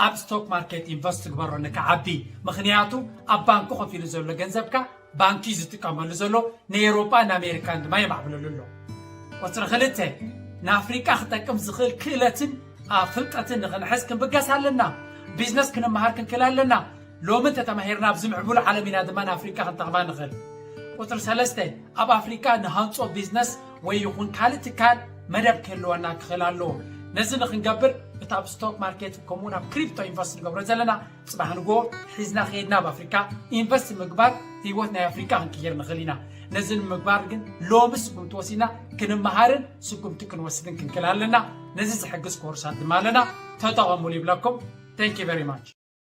ኣብ ስቶክ ማርኬት ኢንቨስት ግበሮ ንክዓቢ። ምኽንያቱ ኣብ ባንኪ ኮፍ ኢሉ ዘሎ ገንዘብካ ባንኪ እዩ ዝጥቀመሉ ዘሎ፣ ንኤውሮጳን ኣሜሪካን ድማ የማዕብለሉ ኣሎ። ቁፅሪ ክልተ ንኣፍሪቃ ክጠቅም ዝኽእል ክእለትን ፍልጠትን ንኽንሕዝ ክንብገስ ኣለና። ቢዝነስ ክንመሃር ክንክእል ኣለና። ሎሚ እንተተማሂርና ኣብዚ ምዕቡል ዓለም ኢና ድማ ንኣፍሪቃ ክንጠቕማ ንኽእል። ቁፅሪ ሰለስተ ኣብ ኣፍሪቃ ንሃንፆ ቢዝነስ ወይ ይኹን ካልእ ትካል መደብ ክህልወና ክኽእል ኣለዎ። ነዚ ንክንገብር እቲ ኣብ ስቶክ ማርኬት ከምኡውን ኣብ ክሪፕቶ ኢንቨስት ንገብሮ ዘለና ፅባሕ ንግሆ ሒዝና ከይድና ኣብ ኣፍሪካ ኢንቨስት ምግባር ህይወት ናይ ኣፍሪካ ክንቅይር ንኽእል ኢና። ነዚ ንምግባር ግን ሎሚ ስጉምቲ ወሲድና ክንመሃርን ስጉምቲ ክንወስድን ክንክእል ኣለና። ነዚ ዝሕግዝ ኮርሳት ድማ ኣለና፣ ተጠቐሙሉ ይብለኩም። Thank you very much።